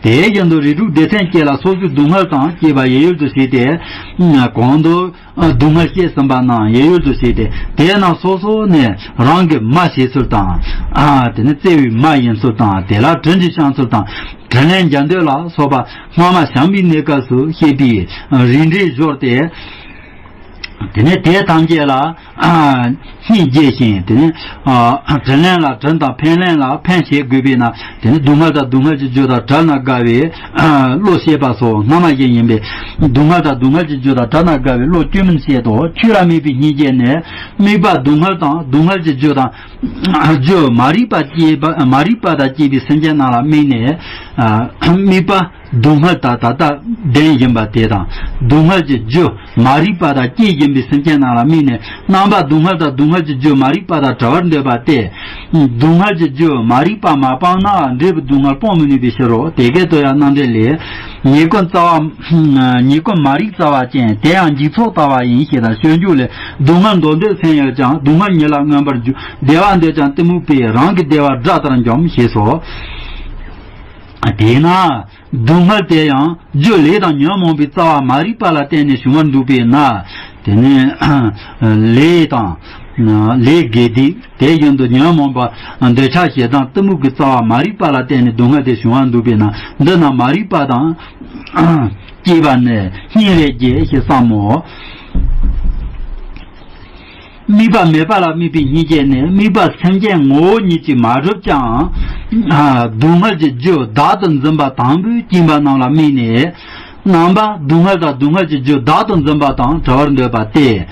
དེ་བཞིན་དུ་རིགས་དྲུག་སྡེ་ཚན་བཅས་ལ་སོ་སོའི་སྡུག་བསྔལ་དང་བཅས་པ་ཡིད་ཡུལ་དུ་བྱས་ཏེ། གོང་དུ། སྡུག་བསྔལ་བཤད་ཟིན་པ་རྣམས་ཡིད་ཡུལ་དུ་བྱས་ཏེ། དེ་རྣམས་སོ་སོ་ནས་རང་གི་མ་བྱས་ཚུལ་དང་། ཨ་དེ་ནི་བརྩེ་བའི་མ་ཡིན་ཚུལ་དང་། དེ་ལ་དྲིན་གྱིས་བསྐྱངས་ཚུལ་དང་། དྲིན་ལན་འཇལ་འདོད་ལ་སོགས་པ་སྔ་མ་བྱམས་པའི་གནས་སྐབས་སུ་བཤད་པའི་རིགས་འགྲེ་སྦྱོར་ཏེ། དེ་ནས་དེ་ཐམས་ཅད་ལ་སྙིང་རྗེ་ཞིང་། དེ་ནས་དྲིན་ལན་ལ་དྲིན་དང་། ཕན་ལན་ལ་ཕན་བྱེད་དགོས་པས་ན། དེ་ནི་སྡུག་བསྔལ་དང་སྡུག་བསྔལ་གྱི་རྒྱུ་དང་བྲལ་ན་དགའ་བའི་བློ་བསྐྱེད་པ་སོགས་སྔ་མ་བཞིན་ཡིན་པས། སྡུག་བསྔལ་དང་སྡུག་བསྔལ་གྱི་རྒྱུ་དང་བྲལ་ན་དགའ་བའི་བློ་སྐྱོན་མིན་བཤད་དོ། ཆོས་ལ་དམིགས་པའི་སྙིང་རྗེ་ནི། དམིགས་པ་སྡུག་བསྔལ་དང་། སྡུག་བསྔལ་གྱི་རྒྱུ་དང་། རྒྱུ་མ་རིག་པ་སྐྱེས་པ། མ་རིག་པ་དང་བཅས་པའི་སེམས་ཅན་རྣམས་ལ་དམིགས་ནས། དམིགས་པ་སྡུག་བསྔལ་དང་ད་ལྟ་ལྡན་བཞིན་པ་དེ་དང་། སྡུག་བསྔལ་གྱི་རྒྱུ་མ་རིག་པ་དང་སྐྱེས་བཞིན་པའི་སེམས་ཅན་རྣམས་ལ་དམིགས་ནས། རྣམ་པ་སྡུག་བསྔལ་དང་སྡུག་བསྔལ་གྱི་རྒྱུ་མ་རིག་པ་དང་བྲལ་བར་འདོད་པ་སྟེ། སྡུག་བསྔལ་གྱི་རྒྱུ་མ་རིག་པ་མ་སྤངས་ན་འབྲས་བུ་སྡུག་བསྔལ་སྤོང་མི་ནུས་པའི་ཕྱིར་རོ། དེ་སྐད་དུ་ཡང་རྣམ་འགྲེལ་ལས། ཉེས་ཀུན་རྩ་བ། ཉེས་ཀུན་མ་རིག་རྩ་བ་ཅན། དེ་ཡང་འཇིག་ཚོགས་ལྟ་བ་ཡིན་ཞེས་དང་། སྤྱོད་འཇུག་ལས། སྡུག་བསྔལ་འདོར་འདོད་སེམས་ཡོད་ཀྱང་། སྡུག་བསྔལ་ཉིད་ལ་མངོན་པར་འཇུག་བདེ་བ་འདོད་ཀྱང་གཏི་མུག་པས། རང་གི་བདེ་བ་དགྲ་ལྟར་འཇོམས་ཞེས་སོ། དེས་ན། སྡུག་བསྔལ་དེ་ཡང་རྒྱུ་ལས་དང་ཉོན་མོངས་པའི་རྩ་བ་མ་རིག་པ་ལ་བརྟེན་ནས་བྱུང་བར་འདུག་པས་ན། དེ་ནི་ལས་དང་། ལས་དགེ་སྡིག་དེ་བཞིན་དུ་ཉོན་མོངས་པ་འདོད་ཆགས་ཞེ་སྡང་གཏི་མུག་གི་རྩ་བ་མ་རིག་པ་ལ་བརྟེན་ནས་སྡུག་བསྔལ་དེ་བྱུང་བར་འདུག་པས་ན། འདི་རྣམས་མ་རིག་པ་དང་ སྐྱེས་པ་ནི་སྙིང་རེ་རྗེ་ཞེས་བསམ་མོ། དམིགས་པ་མེད་པ་ལ་དམིགས་པའི་སྙིང་རྗེ་ནི། དམིགས་པ་སེམས་ཅན་ངོ་བོ་ཉིད་ཀྱིས་མ་གྲུབ་ཀྱང་། སྡུག་བསྔལ་གྱི་རྒྱུ་བདག་ཏུ་འཛིན་པ་དང་པོས་བཅིངས་པ་རྣམས་ལ་དམིགས་ནས། རྣམ་པ་སྡུག་བསྔལ་དང་སྡུག་བསྔལ་གྱི་རྒྱུ་བདག་ཏུ་འཛིན་པ་དང་བྲལ་བར་འདོད་པ་སྟེ།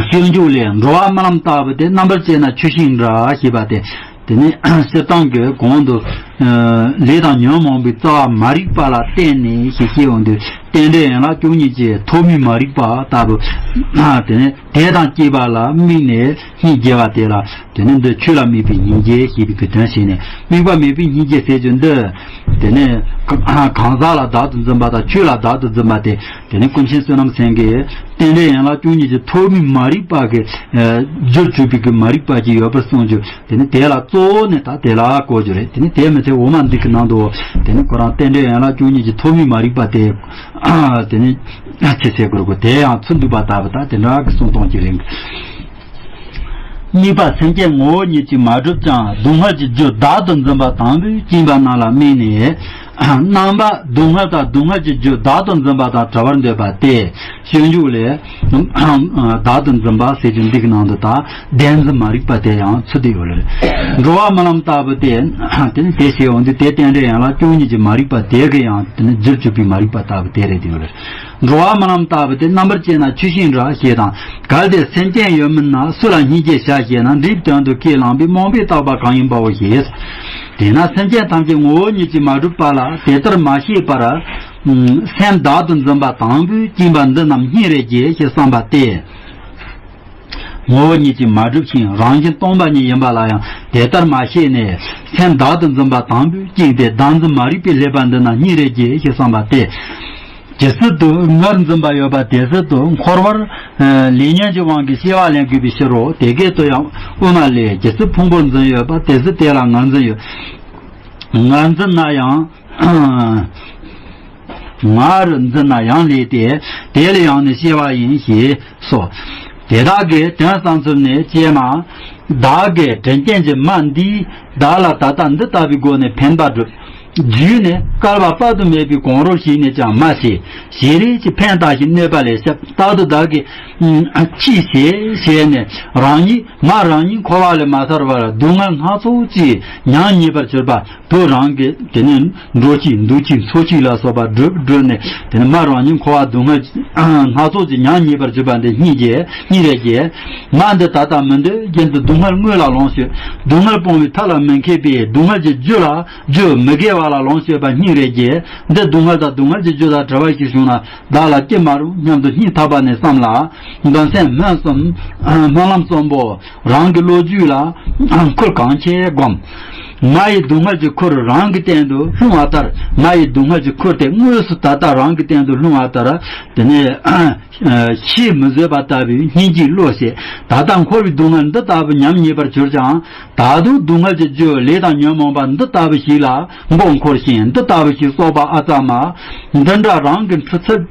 སྤྱོད་འཇུག་ལས། འགྲོ་བ་རྨི་ལམ་ལྟ་བུ་སྟེ། རྣམ་པར་དཔྱད་ན་ཆུ་ཤིང་འདྲ་ཞེས་པ་སྟེ། དེ་ནས་སྤྱིར་བཏང་གི་གོང་དུ་ལས་དང་ཉོན་མོངས་པའི་རྩ་བ་མ་རིག་པ་ལ་བརྟེན་ནས་ཞེས་བཤད་ཡོང་དུས། རྟེན་འབྲེལ་ཡན་ལག་བཅུ་གཉིས་ཀྱི་ཐོག་མའི་མ་རིག་པ་ལྟ་བུ། དེ་ནས་དེ་དང་བཅས་པ་ལ་དམིགས་ནས་སྙིང་རྗེ་བ་དེ་ལ། དེ་ནས་འདི་ཆོས་ལ་དམིགས་པའི་སྙིང་རྗེ་ཞེས་པའི་གི་དོན་བྱས་ནས། དམིགས་པ་མེད་པའི་སྙིང་རྗེ་ཟེར་རྒྱུ་འདི། དེ་ནས་གང་ཟག་ལ་བདག་ཏུ་འཛིན་པ་དང་ཆོས་ལ་བདག་ཏུ་འཛིན་པ་སྟེ། དེ་ནས་ཀུན་མཁྱེན་བསོད་ནམས་སེང་གེས། རྟེན་འབྲེལ་ཡན་ལག་བཅུ་གཉིས་ཀྱི་ཐོག་མའི་མ་རིག་པ་གི་རྒྱུར་གྱུར་པའི་གི་མ་རིག་པ་ཅིག་ཡོད་པར་གསུངས་རྒྱུ། དེ་ནི་དེ་ལ་གཙོ་བོ་ནི་ད་དེ་ལ་གོ་རྒྱུ་རེད། དེ་ནི་དེ་མི་ཚད་འོག་མ་འདི་གི་ནང་དུ། དེ་ནི་ཁོ་རང་རྟེན་འབྲེལ་ཡན་ལག་བཅུ་གཉིས་ཀྱི་ཐོག་མའི་མ་རིག་པ་དེ། དེ་ནི་ཚེ་ཚད་དགོས་དགོས་དེ་ཡང་ཚུར་འདུས་པ་ལྟ་བུ་ད་དེ་འདྲ་གི་གསུང་སྟངས་ཅིག་རེད། དམིགས་པ་སེམས་ཅན་ངོ་བོ་ཉིད་ཀྱིས་མ་གྲུབ་ཀྱང་སྡུག་བསྔལ་གྱི་རྒྱུ་བདག་ཏུ་འཛིན་པ་དང་པོས་བཅིངས་པ་རྣམས་ལ་དམིགས་ནས། རྣམ་པ་སྡུག་བསྔལ་དང་སྡུག་བསྔལ་གྱི་རྒྱུ་བདག་ཏུ་འཛིན་པ་དང་བྲལ་བར་འདོད་པ་སྟེ། སྤྱོད་འཇུག་ལས། བདག་ཏུ་འཛིན་པ་ཟེར་རྒྱུ་འདི་གི་ནང་དུ་ད་བདེན་འཛིན་མ་རིག་པ་དེ་ཡང་ཚུད་དེ་ཡོད་ལ། འགྲོ་བ་རྨི་ལམ་ལྟ་བུ་སྟེ། དེ་ནི་དེ་ཞེས་འོང་དུས་དེ་རྟེན་འབྲེལ་ཡན་ལག་བཅུ་གཉིས་ཀྱི་མ་རིག་པ་དེ་གི་ཡང་དེ་ནི་རྒྱུར་གྱུར་པའི་མ་རིག་པ་ལྟ་བུ་དེ་རེད་དེ་ཡོད་ལ། འགྲོ་བ་རྨི་ལམ་ལྟ་བུ་སྟེ། རྣམ་པར་དཔྱད་ན་ཆུ་ཤིང་འདྲ་ཞེས་དང་། གལ་ཏེ་སེམས་ཅན་ཡོད་མིན་ན། སུ་ལ་སྙིང་རྗེ་བྱ་ཞེ་ན། འདིའི་དོན་དུ་ཁས་བླངས་པའི་རྨོངས་པས་བཏགས་པ་གང་ཡིན་པའོ་ཞེས། དེས་ན་སེམས་ཅན་ཐམས་ཅད་ངོ་བོ་ཉིད་ཀྱིས་མ་གྲུབ་པ་ལ་དེ་ལྟར་མ་ཤེས་པར། སེམས་བདག་ཏུ་འཛིན་པ་དང་པོས་བཅིངས་པ་འདི་རྣམས་སྙིང་རེ་རྗེ་ཞེས་བསམ་པ་སྟེ། ངོ་བོ་ཉིད་ཀྱིས་མ་གྲུབ་ཅིང་རང་བཞིན་སྟོང་པ་ཉིད་ཡིན་པ་ལ་ཡང་དེ་ལྟར་མ་ཤེས་ནས། སེམས་བདག་ཏུ་འཛིན་པ་དང་པོས་བཅིངས་ཏེ། བདག་འཛིན་མ་རིག་པས་བསླད་པ་འདི་རྣམས་སྙིང་རེ་རྗེ་ཞེས་བསམ་པ་སྟེ། ཇི་སྲིད་དུ་ངར་འཛིན་པ་ཡོད་པ་དེ་སྲིད་དུ་འཁོར་བར་ལས་ཉོན་གྱི་དབང་གིས་སྐྱེ་བ་ལེན་དགོས་པའི་ཕྱིར་རོ། དེ་སྐད་དུ་ཡང་དབུ་མ་ལས། ཇི་སྲིད་ཕུང་པོར་འཛིན་ཡོད་པ་དེ་སྲིད་དེ་ལ་ངར་འཛིན་ཡོད། ངར་འཛིན་ན་ཡང་། ངར་འཛིན་ན་ཡང་ལས་ཏེ། དེ་ལ་ཡང་ནི་སྐྱེ་བ་ཡིན་ཞེས་སོ། དེ་དག་གི་དོན་བསམ་ཚུལ་ནི། ཀྱེ་མ། བདག་གིས་དྲིན་ཅན་གྱི་མ་འདིས་བདག་ལ་ད་ལྟ་འདི་ལྟ་བུའི་སྒོ་ནས་ཕན་པ་བསྒྲུབས། རྒྱུས་ནི་བསྐལ་པ་དཔག་ཏུ་མེད་པའི་གོང་རོལ་ཞིག་ནས་ཀྱང་མ་ཤེས། ཞེས་རིགས་ཀྱི་ཕན་བཏགས་ཤིང་གནོད་པ་ལས་སྐྱབས། རྟག་ཏུ་བདག་གིས་ཅི་བྱེད་ཞེས་ནས། རང་ཉིད་མ་རང་ཉིད་འཁོར་བ་ལས་མ་ཐར་བར་སྡུག་བསྔལ་སྣ་ཚོགས་ཀྱིས་མྱ་ངན་བར་གྱུར་པ། བུ་རང་གི་དེ་ནས་འགྲོ་ཅིང་འདུག་ཅིང་འཚོ་ཅིང་ལ་སོགས་པ་བསྒྲུབས་བསྒྲུབས་ནས། དེ་ནས་མ་རང་ཉིད་འཁོར་བ་སྡུག་བསྔལ་སྣ་ཚོགས་ཀྱིས་མྱ་ངན་བར་གྱུར་པ་འདི་སྙིང་རྗེ། སྙིང་རེ་རྗེ། མ་འདི་ད་ལྟ་མི་འདོད་རྒྱུན་དུ་སྡུག་བསྔལ་དངོས་ལ་ལོངས་སྤྱོད། སྡུག་བསྔལ་སྤོང་བའི་ཐབས་ལ་མི་མཁས་པས་སྡུག་བསྔལ་གྱི་རྒྱུ་ལ་རྒྱུ་མི་དགེ་བ་ལ་ལོངས་སྤྱོད་པ་སྙིང་རེ་རྗེ། འདི་སྡུག་བསྔལ་དང་སྡུག་བསྔལ་གྱི་རྒྱུ་དང་བྲལ་བ་ཞིག་བྱུང་ན་བདག་ལ་ཅི་མ་རུང་སྙམ་དུ་སྙིང་ཐག་པ་ནས་བསམ་ལ། མདུན་སེམས་སྨོན་གསུམ། སྨོན་ལམ་གསུམ་པོ། རང་གི་བློ་རྒྱུད་ལ་ཁུར་གང་ཆེ་བསྒོམ། མ་ཡི་སྡུག་བསྔལ་གྱི་ཁུར་རང་གི་སྟེང་དུ་ལྷུང་བ་ལྟར། མ་ཡི་སྡུག་བསྔལ་གྱི་ཁུར་དེ་དངོས་སུ་ད་ལྟ་རང་གི་སྟེང་དུ་ལྷུང་བ་ལྟར། དེ་ནས་ཤེས་མི་བཟོད་པ་ལྟ་བུའི་སྙིང་རྗེའི་བློ་བསྐྱེད། ད་ལྟ་འཁོར་བའི་སྡུག་བསྔལ་འདི་ལྟ་བུ་ཉམས་ཉེས་པར་གྱུར་ཀྱང་། ད་དུང་སྡུག་བསྔལ་གྱི་རྒྱུ་ལས་དང་ཉོན་མོངས་པ་འདི་ལྟ་བུ་ཞིག་ལ་མགོ་འཁོར་ཞིང་། འདི་ལྟ་བུ་ཞིག་གསོག་པ་ཨ་ཙ་མ། འདི་འདྲ་རང་གི་འཁྲུལ་ཚབས་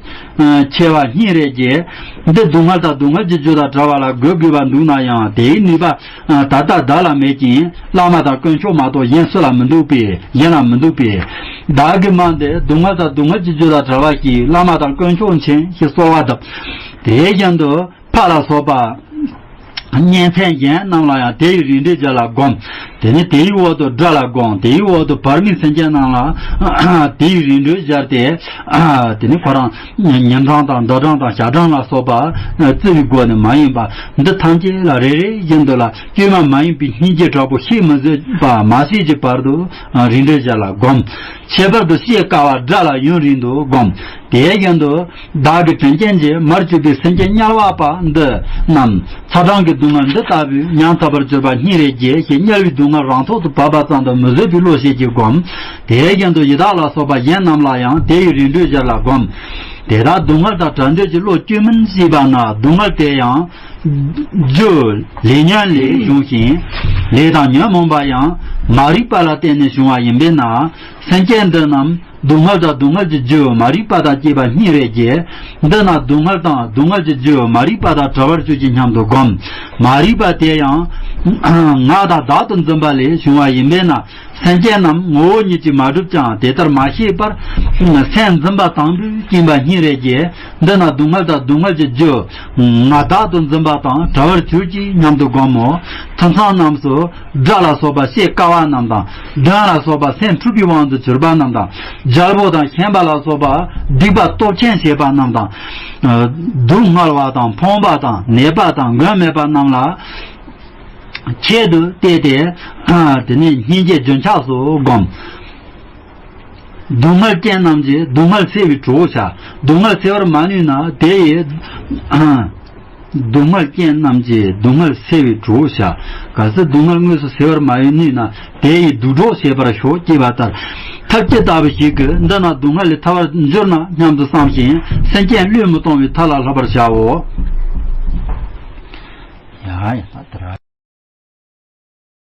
ཆེ་བ་སྙིང་རེ་རྗེ། འདི་སྡུག་བསྔལ་དང་སྡུག་བསྔལ་གྱི་རྒྱུ་དང་བྲལ་བ་ལ་འགོད་དགོས་པར་འདུག་ན་ཡང་། དེའི་ནུས་པ་ད་ལྟ་བདག་ལ་མེད་ཅིང་། བླ་མ་དང་དཀོན་མཆོག་མ་གཏོགས་གཞན་སུ་ལ་མི་འདུག་པས། གཞན་ལ་མི་འདུག་པས། བདག་གི་མ་འདི་སྡུག་བསྔལ་དང་སྡུག་བསྔལ་གྱི་རྒྱུ་དང་བྲལ་བ་ཞིག་བླ་མ་དང་དཀོན་མཆོག་མཁྱེན་ཞེས་གསོལ་བ་བཏབ། དེ་བཞིན་དུ་ཕ་ལ་སོགས་པ་གཉེན་ཚན་གཞན་རྣམས་ལ་ཡང་དེ་ཡི་རིམ་གྲོའི་རྒྱུ་ལ་བསྒོམ། དེ་ནས་དེའི་འོག་ཏུ་དགྲ་ལ་བསྒོམ། དེའི་འོག་ཏུ་བར་མའི་སེམས་ཅན་རྣམས་ལ་དེ་ཡི་རིམ་གྲོའི་རྒྱུ་སྟེ། དེ་ནས་ཁོ་རང་ཉིན་གྲངས་དང་ཟླ་གྲངས་དང་ཞག་གྲངས་ལ་སོགས་པ་བརྩི་བའི་སྒོ་ནས་མ་ཡིན་པ་འདི་ཐམས་ཅད་ལ་རེ་རེ་བཞིན་དུ་ལ་བཅོས་མ་མ་ཡིན་པའི་སྙིང་རྗེ་དྲག་པོ་ཤེས་མི་བཟོད་པ་མ་ཟད་ཀྱི་བར་དུ་རིམ་གྲོའི་རྒྱུ་ལ་བསྒོམ། ཁྱད་པར་དུ་ཤེས་དཀའ་བ་དགྲ་ལ་ཡུན་རིང་དུ་བསྒོམ། དེ་བཞིན་དུ་བདག་གི་དྲིན་ཅན་གྱི་མར་གྱུར་པའི་སེམས་ཅན་དམྱལ་བ་པ་འདི་རྣམས་ཚ་གྲང་གི་སྡུག་བསྔལ་འདི་ལྟ་བུས་མྱང་ཐག་པར་གྱུར་པ་སྙིང་རེ་རྗེ་ཞེས་དམྱལ་བའི་སྡུག་བསྔལ་རང་ཐོག་ཏུ་བབས་པ་ཙམ་དུ་མི་བཟོད་པའི་བློ་ཞིག་གིས་བསྒོམ། དེ་བཞིན་དུ་ཡི་དྭགས་ལ་སོགས་པ་གཞན་རྣམས་ལ་ཡང་དེ་ཡི་རིམ་གྲོའི་རྒྱུ་ལ་བསྒོམ། དེ་དག་སྡུག་བསྔལ་དང་བྲལ་འདོད་ཀྱི་བློ་བཅོས་མིན་ཞེས་པ་ན། སྡུག་བསྔལ་དེ་ཡང་རྒྱུ་ལས་ཉོན་ལས་བྱུང་ཞིང་། ལས་དང་ཉོན་མོངས་པ་ཡང་མ་རིག་པ་ལ་བརྟེན་ནས་བྱུང་བ་ཡིན་པས་ན། སེམས་ཅན་འདི་རྣམས་སྡུག་བསྔལ་དང་སྡུག་བསྔལ་གྱི་རྒྱུ་མ་རིག་པ་དང་བཅས་པ་སྙིང་རེ་རྗེ། འདི་ན་སྡུག་བསྔལ་དང་སྡུག་བསྔལ་གྱི་རྒྱུ་མ་རིག་པ་དང་བྲལ་བར་གྱུར་ཅིག་སྙམ་དུ་བསྒོམ། མ་རིག་པ་དེ་ཡང་ང་དང་བདག་ཏུ་འཛིན་པ་ལས་བྱུང་བ་ཡིན་པས་ན། སེམས་ཅན་རྣམས་ངོ་བོ་ཉིད་ཀྱིས་མ་གྲུབ་ཀྱང་དེ་ལྟར་མ་ཤེས་པར་ སེམས་འཛིན་པ་དང་པོས་སྐྱེས་པ་སྙིང་རེ་རྗེ། འདི་ན་སྡུག་བསྔལ་དང་སྡུག་བསྔལ་གྱི་རྒྱུ། ང་བདག་ཏུ་འཛིན་པ་དང་བྲལ་བར་གྱུར་ཅིག་སྙམ་དུ་བསྒོམ་མོ། ཐུན་མཚམས་རྣམས་སུ། དགྲ་ལ་སོགས་པ་བྱེད་དཀའ་བ་རྣམས་དང་། གདོན་ལ་སོགས་པ་སེམས་འཁྲུགས་པའི་དབང་དུ་གྱུར་པ་རྣམས་དང་། རྒྱལ་པོ་དང་ཤན་པ་ལ་སོགས་པ་སྡིག་པ་སྟོབས་ཆེན་བྱེད་པ་རྣམས་དང་། སྡུག་བསྔལ་བ་དང་ཕོངས་པ་དང་ནད་པ་དང་མགོན་མེད་པ་རྣམས་ལ་ཆེད་དུ་གཏད་དེ། དེ་ནས་སྙིང་རྗེ་རྒྱུན་ཆགས་སུ་བསྒོམ། སྡུག་བསྔལ་ཅན་རྣམས་ཀྱིས་སྡུག་བསྔལ་སེལ་བའི་གྲོགས་བྱ། སྡུག་བསྔལ་སེལ་བར་མ་ནུས་ན་དེ་ཡི། སྡུག་བསྔལ་ཅན་རྣམས་ཀྱིས་སྡུག་བསྔལ་སེལ་བའི་གྲོགས་བྱ། གལ་སྲིད་སྡུག་བསྔལ་དངོས་སུ་སེལ་བར་མ་ནུས་ན་དེ་ཡི་སྡུག་གྲོགས་བྱེད་པར་ཤོག་ཅེས་པ་ལྟར། ཐབས་ཇི་ལྟ་བུ་ཞིག་གིས་འདི་ན་སྡུག་བསྔལ་ལས་ཐར་བར་འགྱུར་ན་སྙམ་དུ་བསམ་ཞིང་སེམས་ཅན་བློས་མི་གཏོང་བའི་ཐབས་ལ་བསླབ་པར་བྱའོ། ཡ་ཡ་ད་དེ་ར།